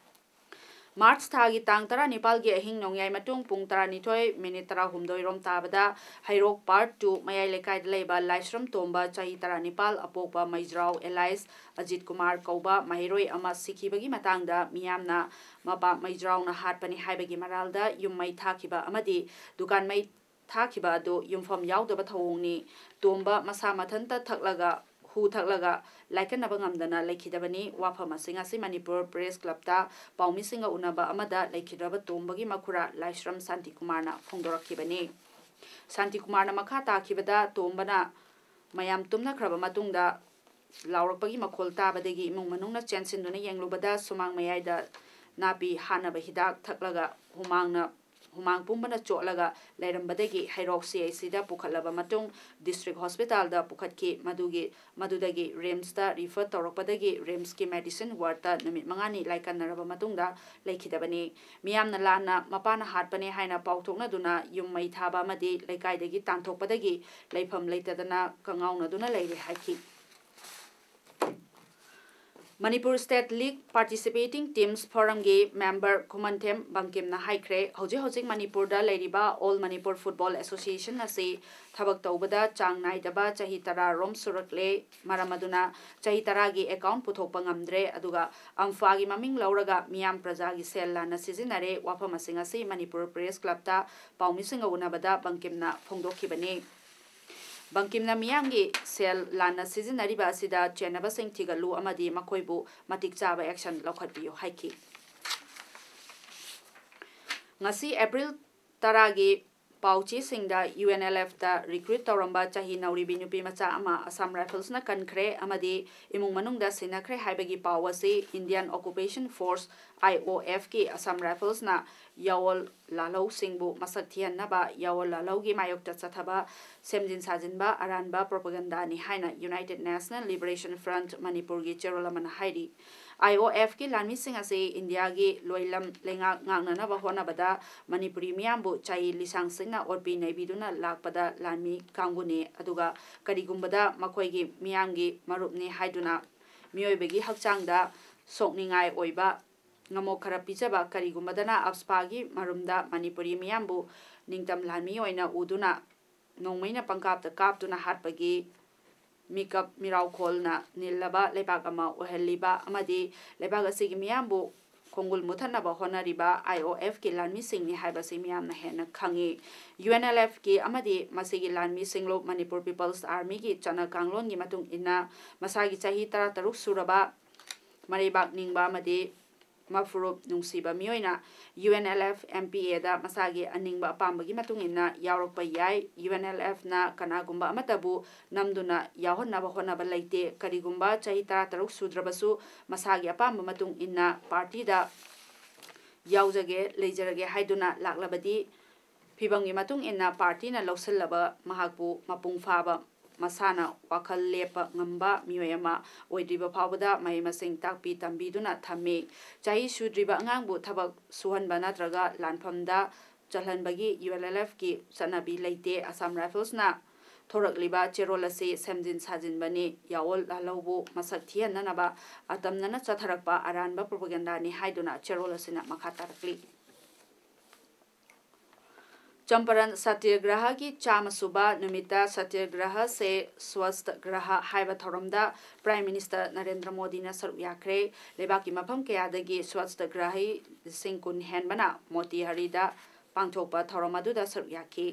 ꯃꯥꯔꯆ ꯊꯥꯒꯤ ꯇꯥꯡ ꯇꯔꯥꯅꯤꯄꯥꯜꯒꯤ ꯑꯍꯤꯡ ꯅꯣꯡꯌꯥꯏ ꯃꯇꯨꯡ ꯄꯨꯡ ꯇꯔꯥꯅꯤꯊꯣꯏ ꯃꯤꯅꯤꯠ ꯇꯔꯥꯍꯨꯝꯗꯣꯏ ꯔꯣꯝ ꯇꯥꯕꯗ ꯍꯩꯔꯣꯛ ꯄꯥꯔꯠ ꯇꯨ ꯃꯌꯥꯏ ꯂꯩꯀꯥꯏꯗ ꯂꯩꯕ ꯂꯥꯏꯁ꯭ꯔꯝ ꯇꯣꯝꯕ, ꯆꯍꯤ ꯇꯔꯥꯅꯤꯄꯥꯜ, ꯑꯄꯣꯛꯄ ꯃꯩꯖ꯭ꯔꯥꯎ ꯑꯦꯂꯥꯏꯁ ꯑꯖꯤꯠ ꯀꯨꯃꯥꯔ ꯀꯧꯕ ꯃꯍꯩꯔꯣꯏ ꯑꯃ ꯁꯤꯈꯤꯕꯒꯤ ꯃꯇꯥꯡꯗ ꯃꯤꯌꯥꯝꯅ ꯃꯄꯥ ꯃꯩꯖ꯭ꯔꯥꯎꯅ ꯍꯥꯠꯄꯅꯤ ꯍꯥꯏꯕꯒꯤ ꯃꯔꯥꯜꯗ ꯌꯨꯝ ꯃꯩ ꯊꯥꯈꯤꯕ ꯑꯃꯗꯤ ꯗꯨꯀꯥꯟ ꯃꯩ ꯊꯥꯈꯤꯕ ꯑꯗꯨ ꯌꯨꯝꯐꯝ ꯌꯥꯎꯗꯕ ꯊꯧꯑꯣꯡꯅꯤ꯫ ꯇꯣꯝꯕ ꯃꯁꯥ ꯃꯊꯟꯇ ꯊꯛꯂꯒ, ꯍꯨ ꯊꯛꯂꯒ ꯂꯥꯏꯀꯠꯅꯕ ꯉꯝꯗꯅ ꯂꯩꯈꯤꯗꯕꯅꯤ꯫ ꯋꯥꯐꯝ ꯑꯁꯤꯡ ꯑꯁꯤ ꯃꯅꯤꯄꯨꯔ ꯄ꯭ꯔꯦꯁ ꯀ꯭ꯂꯕꯇ ꯄꯥꯎꯃꯤꯁꯤꯡꯒ ꯎꯅꯕ ꯑꯃꯗ ꯂꯩꯈꯤꯗ꯭ꯔꯕ ꯇꯣꯝꯕꯒꯤ ꯃꯈꯨꯔꯥ ꯂꯥꯏꯁ꯭ꯔꯝ ꯁꯥꯟꯇꯤꯀꯨꯃꯥꯔꯅ ꯐꯣꯡꯗꯣꯔꯛꯈꯤꯕꯅꯤ꯫ ꯁꯥꯟꯇꯤꯀꯨꯃꯥꯔꯅ ꯃꯈꯥ ꯇꯥꯈꯤꯕꯗ, ꯇꯣꯝꯕꯅ ꯃꯌꯥꯝ ꯇꯨꯝꯅꯈ꯭ꯔꯕ ꯃꯇꯨꯡꯗ ꯂꯥꯎꯔꯛꯄꯒꯤ ꯃꯈꯣꯜ ꯇꯥꯕꯗꯒꯤ ꯏꯃꯨꯡ ꯃꯅꯨꯡꯅ ꯆꯦꯟꯁꯤꯟꯗꯨꯅ ꯌꯦꯡꯂꯨꯕꯗ ꯁꯨꯃꯥꯡ ꯃꯌꯥꯏꯗ ꯅꯥꯄꯤ ꯍꯥꯠꯅꯕ ꯍꯤꯗꯥꯛ ꯊꯛꯂꯒ ꯍꯨꯃꯥꯡꯅ, ꯍꯨꯃꯥꯡ ꯄꯨꯝꯕꯅ ꯆꯣꯠꯂꯒ ꯂꯩꯔꯝꯕꯗꯒꯤ ꯍꯩꯔꯣꯛ ꯁꯤ ꯑꯩꯆ ꯁꯤꯗ ꯄꯨꯈꯠꯂꯕ ꯃꯇꯨꯡ ꯗꯤꯁꯇ꯭ꯔꯤꯛ ꯍꯣꯁꯄꯤꯇꯥꯜꯗ ꯄꯨꯈꯠꯈꯤ꯫ ꯃꯗꯨꯒꯤ, ꯃꯗꯨꯗꯒꯤ ꯔꯤꯝꯁꯇ ꯔꯤꯐꯔ ꯇꯧꯔꯛꯄꯗꯒꯤ ꯔꯤꯝꯁꯀꯤ ꯃꯦꯗꯤꯁꯤꯟ ꯋꯥꯔꯗꯇ ꯅꯨꯃꯤꯠ ꯃꯉꯥꯅꯤ ꯂꯥꯏꯀꯠꯅꯔꯕ ꯃꯇꯨꯡꯗ ꯂꯩꯈꯤꯗꯕꯅꯤ꯫ ꯃꯤꯌꯥꯝꯅ ꯂꯥꯟꯅ ꯃꯄꯥꯅ ꯍꯥꯠꯄꯅꯦ ꯍꯥꯏꯅ ꯄꯥꯎꯊꯣꯛꯅꯗꯨꯅ ꯌꯨꯝ ꯃꯩ ꯊꯥꯕ ꯑꯃꯗꯤ ꯂꯩꯀꯥꯏꯗꯒꯤ ꯇꯥꯟꯊꯣꯛꯄꯗꯒꯤ ꯂꯩꯐꯝ ꯂꯩꯇꯗꯅ ꯀꯉꯥꯎꯅꯗꯨꯅ ꯂꯩꯔꯦ ꯍꯥꯏꯈꯤ꯫ ꯃꯅꯤꯄꯨꯔ ꯁ꯭ꯇꯦꯠ ꯂꯤꯒ ꯄꯥꯔꯇꯤꯁꯤꯄꯦꯇꯤꯡ ꯇꯤꯝꯁ ꯐꯣꯔꯝꯒꯤ ꯃꯦꯝꯕꯔ ꯈꯨꯃꯟꯊꯦꯝ ꯕꯪꯀꯤꯝꯅ ꯍꯥꯏꯈ꯭ꯔꯦ, ꯍꯧꯖꯤꯛ ꯍꯧꯖꯤꯛ ꯃꯅꯤꯄꯨꯔꯗ ꯂꯩꯔꯤꯕ ꯑꯣꯜ ꯃꯅꯤꯄꯨꯔ ꯐꯨꯠꯕꯣꯜ ꯑꯦꯁꯣꯁꯤꯌꯦꯁꯟ ꯑꯁꯤ ꯊꯕꯛ ꯇꯧꯕꯗ ꯆꯥꯡ ꯅꯥꯏꯗꯕ ꯆꯍꯤ ꯇꯔꯥ ꯔꯣꯝ ꯁꯨꯔꯛꯂꯦ꯫ ꯃꯔꯝ ꯑꯗꯨꯅ ꯆꯍꯤ ꯇꯔꯥꯒꯤ ꯑꯦꯀꯥꯎꯟ ꯄꯨꯊꯣꯛꯄ ꯉꯝꯗ꯭ꯔꯦ, ꯑꯗꯨꯒ ꯑꯝꯐꯥꯒꯤ ꯃꯃꯤꯡ ꯂꯧꯔꯒ ꯃꯤꯌꯥꯝ ꯄ꯭ꯔꯖꯥꯒꯤ ꯁꯦꯜ ꯂꯥꯟꯅ ꯁꯤꯖꯤꯟꯅꯔꯦ꯫ ꯋꯥꯐꯝ ꯑꯁꯤꯡ ꯑꯁꯤ ꯃꯅꯤꯄꯨꯔ ꯄ꯭ꯔꯦꯁ ꯀ꯭ꯂꯕꯇ ꯄꯥꯎꯃꯤꯁꯤꯡꯒ ꯎꯅꯕꯗ ꯕꯪꯀꯤꯝꯅ ꯐꯣꯡꯗꯣꯛꯈꯤꯕꯅꯤ꯫ ꯕꯪꯀꯤꯝꯅ ꯃꯤꯌꯥꯝꯒꯤ ꯁꯦꯜ ꯂꯥꯟꯅ ꯁꯤꯖꯤꯟꯅꯔꯤꯕ ꯑꯁꯤꯗ ꯆꯦꯟꯅꯕꯁꯤꯡ ꯊꯤꯒꯠꯂꯨ ꯑꯃꯗꯤ ꯃꯈꯣꯏꯕꯨ ꯃꯇꯤꯛ ꯆꯥꯕ ꯑꯦꯛꯁꯟ ꯂꯧꯈꯠꯄꯤꯌꯨ ꯍꯥꯏꯈꯤ꯫ ꯉꯁꯤ ꯑꯦꯄ꯭ꯔꯤꯜ ꯇꯔꯥꯒꯤ ꯄꯥꯎꯆꯦꯁꯤꯡꯗ ꯌꯨ ꯑꯦꯟ ꯑꯦꯜ ꯑꯦꯐꯇ ꯔꯤꯀ꯭ꯔꯨꯠ ꯇꯧꯔꯝꯕ ꯆꯍꯤ ꯅꯧꯔꯤꯕꯤ ꯅꯨꯄꯤ ꯃꯆꯥ ꯑꯃ ꯑꯁꯥꯝ ꯔꯥꯏꯐꯜꯁꯅ ꯀꯟꯈ꯭ꯔꯦ ꯑꯃꯗꯤ ꯏꯃꯨꯡ ꯃꯅꯨꯡꯗ ꯁꯤꯟꯅꯈ꯭ꯔꯦ ꯍꯥꯏꯕꯒꯤ ꯄꯥꯎ ꯑꯁꯤ Indian occupation force, I O ꯑꯦꯐꯀꯤ, Assam ꯔꯥꯏꯐꯜꯁꯅ ꯌꯥꯋꯣꯜ ꯂꯥꯜꯍꯧꯁꯤꯡꯕꯨ ꯃꯁꯛ ꯊꯤꯍꯟꯅꯕ ꯌꯥꯋꯣꯜ ꯂꯥꯜꯍꯧꯒꯤ ꯃꯥꯌꯣꯛꯇ ꯆꯠꯊꯕ ꯁꯦꯝꯖꯤꯟ ꯁꯥꯖꯤꯟꯕ ꯑꯔꯥꯟꯕ ꯄ꯭ꯔꯣꯄꯥꯒꯟꯗꯥꯅꯤ ꯍꯥꯏꯅ ꯌꯨꯅꯥꯏꯇꯦꯗ ꯅꯦꯁꯅꯦꯜ ꯂꯤꯕꯔꯦꯁꯟ ꯐ꯭ꯔꯟꯠ ꯃꯅꯤꯄꯨꯔꯒꯤ ꯆꯦꯔꯣꯜ ꯑꯃꯅ ꯍꯥꯏꯔꯤ꯫ ꯑꯥꯏ ꯑꯣ ꯑꯦꯐꯀꯤ ꯂꯥꯟꯃꯤꯁꯤꯡ ꯑꯁꯤ ꯏꯟꯗꯤꯌꯥꯒꯤ ꯂꯣꯏꯂꯝ ꯂꯩꯉꯥꯛ ꯉꯥꯛꯅꯅꯕ ꯍꯣꯠꯅꯕꯗ ꯃꯅꯤꯄꯨꯔꯤ ꯃꯤꯌꯥꯝꯕꯨ ꯆꯍꯤ ꯂꯤꯁꯥꯡ ꯁꯤꯡꯅ ꯑꯣꯠꯄꯤ ꯅꯩꯕꯤꯗꯨꯅ ꯂꯥꯛꯄꯗ ꯂꯥꯟꯃꯤ ꯀꯥꯡꯕꯨꯅꯤ, ꯑꯗꯨꯒ ꯀꯔꯤꯒꯨꯝꯕꯗ ꯃꯈꯣꯏꯒꯤ ꯃꯤꯌꯥꯝꯒꯤ ꯃꯔꯨꯞꯅꯤ ꯍꯥꯏꯗꯨꯅ ꯃꯤꯑꯣꯏꯕꯒꯤ ꯍꯛꯆꯥꯡꯗ ꯁꯣꯛꯅꯤꯡꯉꯥꯏ ꯑꯣꯏꯕ ꯉꯃꯣꯛ ꯈꯔ ꯄꯤꯖꯕ ꯀꯔꯤꯒꯨꯝꯕꯗꯅ ꯑꯞꯁꯄꯥꯒꯤ ꯃꯔꯨꯝꯗ ꯃꯅꯤꯄꯨꯔꯤ ꯃꯤꯌꯥꯝꯕꯨ ꯅꯤꯡꯇꯝ ꯂꯥꯟꯃꯤ ꯑꯣꯏꯅ ꯎꯗꯨꯅ ꯅꯣꯡꯃꯩꯅ ꯄꯪꯀꯥꯞꯇ ꯀꯥꯞꯇꯨꯅ ꯍꯥꯠꯄꯒꯤ ꯃꯤꯀꯞ ꯃꯤꯔꯥꯎꯈꯣꯜꯅ ꯅꯤꯜꯂꯕ ꯂꯩꯕꯥꯛ ꯑꯃ ꯑꯣꯏꯍꯜꯂꯤꯕ ꯑꯃꯗꯤ ꯂꯩꯕꯥꯛ ꯑꯁꯤꯒꯤ ꯃꯤꯌꯥꯝꯕꯨ ꯈꯣꯡꯒꯨꯜ ꯃꯨꯊꯠꯅꯕ ꯍꯣꯠꯅꯔꯤꯕ ꯑꯥꯏ ꯑꯣ ꯑꯦꯐꯀꯤ ꯂꯥꯟꯃꯤꯁꯤꯡꯅꯤ ꯍꯥꯏꯕꯁꯤ ꯃꯤꯌꯥꯝꯅ ꯍꯦꯟꯅ ꯈꯪꯏ꯫ ꯌꯨ ꯑꯦꯟ ꯑꯦꯜ ꯑꯦꯐꯀꯤ ꯑꯃꯗꯤ ꯃꯁꯤꯒꯤ ꯂꯥꯟꯃꯤꯁꯤꯡꯂꯨꯞ ꯃꯅꯤꯄꯨꯔ ꯄꯤꯄꯜꯁ ꯑꯥꯔꯃꯤꯒꯤ ꯆꯠꯅ ꯀꯥꯡꯂꯣꯟꯒꯤ ꯃꯇꯨꯡ ꯏꯟꯅ ꯃꯁꯥꯒꯤ ꯆꯍꯤ ꯇꯔꯥ ꯇꯔꯨꯛ ꯁꯨꯔꯕ ꯃꯔꯩꯕꯥꯛ ꯅꯤꯡꯕ ꯑꯃꯗꯤ ꯃꯐꯨꯔꯨꯞ ꯅꯨꯡꯁꯤꯕ ꯃꯤꯑꯣꯏꯅ U N L F M P ꯑꯦꯗ ꯃꯁꯥꯒꯤ ꯑꯅꯤꯡꯕ ꯑꯄꯥꯝꯕꯒꯤ ꯃꯇꯨꯡ ꯏꯟꯅ ꯌꯥꯎꯔꯛꯄ ꯌꯥꯏ꯫ ꯌꯨ ꯑꯦꯟ ꯑꯦꯜ ꯑꯦꯐꯅ ꯀꯅꯥꯒꯨꯝꯕ ꯑꯃꯠꯇꯕꯨ ꯅꯝꯗꯨꯅ ꯌꯥꯎꯍꯟꯅꯕ ꯍꯣꯠꯅꯕ ꯂꯩꯇꯦ꯫ ꯀꯔꯤꯒꯨꯝꯕ ꯆꯍꯤ ꯇꯔꯥ ꯇꯔꯨꯛ ꯁꯨꯗ꯭ꯔꯕꯁꯨ ꯃꯁꯥꯒꯤ ꯑꯄꯥꯝꯕ ꯃꯇꯨꯡ ꯏꯟꯅ ꯄꯥꯔꯇꯤꯗ ꯌꯥꯎꯖꯒꯦ, ꯂꯩꯖꯔꯒꯦ ꯍꯥꯏꯗꯨꯅ ꯂꯥꯛꯂꯕꯗꯤ ꯐꯤꯕꯝꯒꯤ ꯃꯇꯨꯡ ꯏꯟꯅ ꯄꯥꯔꯇꯤꯅ ꯂꯧꯁꯤꯜꯂꯕ ꯃꯍꯥꯛꯄꯨ ꯃꯄꯨꯡ ꯐꯥꯕ ꯃꯁꯥꯅ ꯋꯥꯈꯜ ꯂꯦꯞꯄ ꯉꯝꯕ ꯃꯤꯑꯣꯏ ꯑꯃ ꯑꯣꯏꯗ꯭ꯔꯤꯕ ꯐꯥꯎꯕꯗ ꯃꯍꯩ ꯃꯁꯤꯡ ꯇꯥꯛꯄꯤ ꯇꯝꯕꯤꯗꯨꯅ ꯊꯝꯃꯤ꯫ ꯆꯍꯤ ꯁꯨꯗ꯭ꯔꯤꯕ ꯑꯉꯥꯡꯕꯨ ꯊꯕꯛ ꯁꯨꯍꯟꯕ ꯅꯠꯇ꯭ꯔꯒ ꯂꯥꯟꯐꯝꯗ ꯆꯜꯍꯟꯕꯒꯤ ꯌꯨ ꯑꯦꯜ ꯑꯦꯜ ꯑꯦꯐꯀꯤ ꯆꯠꯅꯕꯤ ꯂꯩꯇꯦ꯫ ꯑꯁꯥꯝ ꯔꯥꯏꯐꯜꯁꯅ ꯊꯣꯔꯛꯂꯤꯕ ꯆꯦꯔꯣꯜ ꯑꯁꯤ ꯁꯦꯝꯖꯤꯟ ꯁꯥꯖꯤꯟꯕꯅꯤ, ꯌꯥꯑꯣꯜ ꯂꯥꯜꯍꯧꯕꯨ ꯃꯁꯛ ꯊꯤꯍꯟꯅꯅꯕ ꯑꯇꯝꯅꯅ ꯆꯠꯊꯔꯛꯄ ꯑꯔꯥꯟꯕ ꯄ꯭ꯔꯣꯄꯒꯦꯟꯗꯥꯅꯤ ꯍꯥꯏꯗꯨꯅ ꯆꯦꯔꯣꯜ ꯑꯁꯤꯅ ꯃꯈꯥ ꯇꯥꯔꯛꯂꯤ꯫ ꯆꯝꯄꯔꯟ ꯁꯇ꯭ꯌꯒ꯭ꯔꯍꯒꯤ ꯆꯥꯝꯃ ꯁꯨꯕ ꯅꯨꯃꯤꯠꯇ ꯁꯇ꯭ꯌꯒ꯭ꯔꯍ ꯁꯦ ꯁ꯭ꯋꯁꯊ ꯒ꯭ꯔꯍ ꯍꯥꯏꯕ ꯊꯧꯔꯝꯗ ꯄ꯭ꯔꯥꯏꯝ ꯃꯤꯅꯤꯁꯇꯔ ꯅꯔꯦꯟꯗ꯭ꯔ ꯃꯣꯗꯤꯅ ꯁꯔꯨꯛ ꯌꯥꯈ꯭ꯔꯦ꯫ ꯂꯩꯕꯥꯛꯀꯤ ꯃꯐꯝ ꯀꯌꯥꯗꯒꯤ ꯁ꯭ꯋꯁꯊ ꯒ꯭ꯔꯍꯤ ꯂꯤꯁꯤꯡ ꯀꯨꯟ ꯍꯦꯟꯕꯅ ꯃꯣꯇꯤꯍꯔꯤꯗ ꯄꯥꯡꯊꯣꯛꯄ ꯊꯧꯔꯝ ꯑꯗꯨꯗ ꯁꯔꯨꯛ ꯌꯥꯈꯤ꯫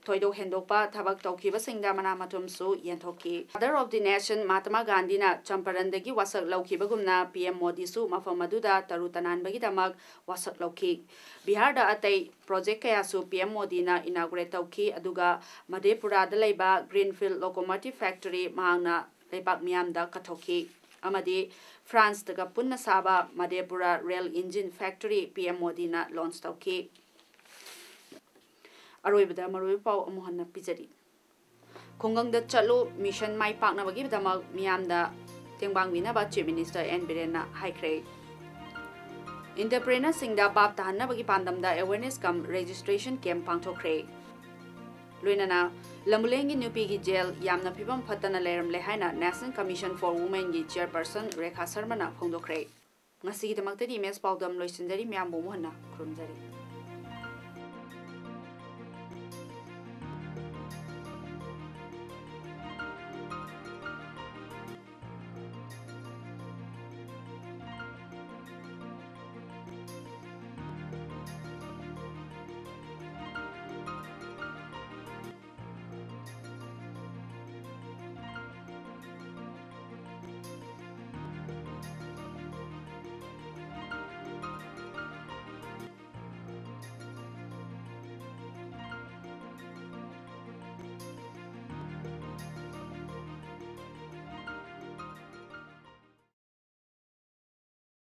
ꯊꯣꯏꯗꯣꯛ ꯍꯦꯟꯗꯣꯛꯄ ꯊꯕꯛ ꯇꯧꯈꯤꯕꯁꯤꯡꯗ ꯃꯅꯥ ꯃꯊꯨꯝꯁꯨ ꯌꯦꯟꯊꯣꯛꯈꯤ꯫ Father of the Nation ꯃꯍꯥꯇꯃꯥ ꯒꯥꯟꯙꯤꯅ ꯆꯝꯄꯔꯟꯗꯒꯤ ꯋꯥꯁꯛ ꯂꯧꯈꯤꯕꯒꯨꯝꯅ ꯄꯤ ꯑꯦꯝ ꯃꯣꯗꯤꯁꯨ ꯃꯐꯝ ꯑꯗꯨꯗ ꯇꯔꯨ ꯇꯅꯥꯟꯕꯒꯤꯗꯃꯛ ꯋꯥꯁꯛ ꯂꯧꯈꯤ꯫ ꯕꯤꯍꯥꯔꯗ ꯑꯇꯩ ꯄ꯭ꯔꯣꯖꯦꯛ ꯀꯌꯥꯁꯨ ꯄꯤ ꯑꯦꯝ ꯃꯣꯗꯤꯅ ꯏꯅꯥꯒꯨꯔꯦꯠ ꯇꯧꯈꯤ, ꯑꯗꯨꯒ ꯃꯙꯦꯄꯨꯔꯥꯗ ꯂꯩꯕ ꯒ꯭ꯔꯤꯟꯐꯤꯜꯗ ꯂꯣꯀꯣꯃꯣꯇꯤꯚ ꯐꯦꯛꯇꯔꯤ ꯃꯍꯥꯛꯅ ꯂꯩꯕꯥꯛ ꯃꯤꯌꯥꯝꯗ ꯀꯠꯊꯣꯛꯈꯤ ꯑꯃꯗꯤ ꯐ꯭ꯔꯥꯟꯁꯇꯒ ꯄꯨꯟꯅ ꯁꯥꯕ Madhepura rail engine factory P M ꯃꯣꯗꯤꯅ ꯂꯣꯟꯆ ꯇꯧꯈꯤ꯫ ꯑꯔꯣꯏꯕꯗ ꯃꯔꯨꯑꯣꯏꯕ ꯄꯥꯎ ꯑꯃꯨꯛ ꯍꯟꯅ ꯄꯤꯖꯔꯤ꯫ ꯈꯨꯡꯒꯪꯗ ꯆꯠꯂꯨ ꯃꯤꯁꯟ ꯃꯥꯏ ꯄꯥꯛꯅꯕꯒꯤꯗꯃꯛ ꯃꯤꯌꯥꯝꯗ ꯇꯦꯡꯕꯥꯡꯕꯤꯅꯕ ꯆꯤꯐ ꯃꯤꯅꯤꯁꯇꯔ ꯑꯦꯟ ꯕꯤꯔꯦꯟꯅ ꯍꯥꯏꯈ꯭ꯔꯦ꯫ ꯏꯟꯇꯔꯄ꯭ꯔꯦꯅꯔꯁꯤꯡꯗ ꯚꯥꯞ ꯇꯥꯍꯟꯅꯕꯒꯤ ꯄꯥꯟꯗꯝꯗ ꯑꯦꯋꯦꯔꯅꯦꯁ ꯀꯝ ꯔꯦꯖꯤꯁꯇ꯭ꯔꯦꯁꯟ ꯀꯦꯝꯞ ꯄꯥꯡꯊꯣꯛꯈ꯭ꯔꯦ꯫ ꯂꯣꯏꯅꯅ ꯂꯝꯕꯨꯂꯦꯟꯒꯤ ꯅꯨꯄꯤꯒꯤ ꯖꯦꯜ ꯌꯥꯝꯅ ꯐꯤꯕꯝ ꯐꯠꯇꯅ ꯂꯩꯔꯝꯂꯦ ꯍꯥꯏꯅ National Commission for Womenꯒꯤ ꯆꯤꯌꯔꯄꯔꯁꯟ Rekha ꯁꯔꯃꯅ ꯐꯣꯡꯗꯣꯛꯈ꯭ꯔꯦ꯫ ꯉꯁꯤꯒꯤꯗꯃꯛꯇꯗꯤ image ꯄꯥꯎꯗꯝ ꯂꯣꯏꯁꯤꯟꯖꯔꯤ꯫ ꯃꯌꯥꯝꯕꯨ ꯑꯃꯨꯛ ꯍꯟꯅ ꯈꯨꯔꯨꯝꯖꯔꯤ꯫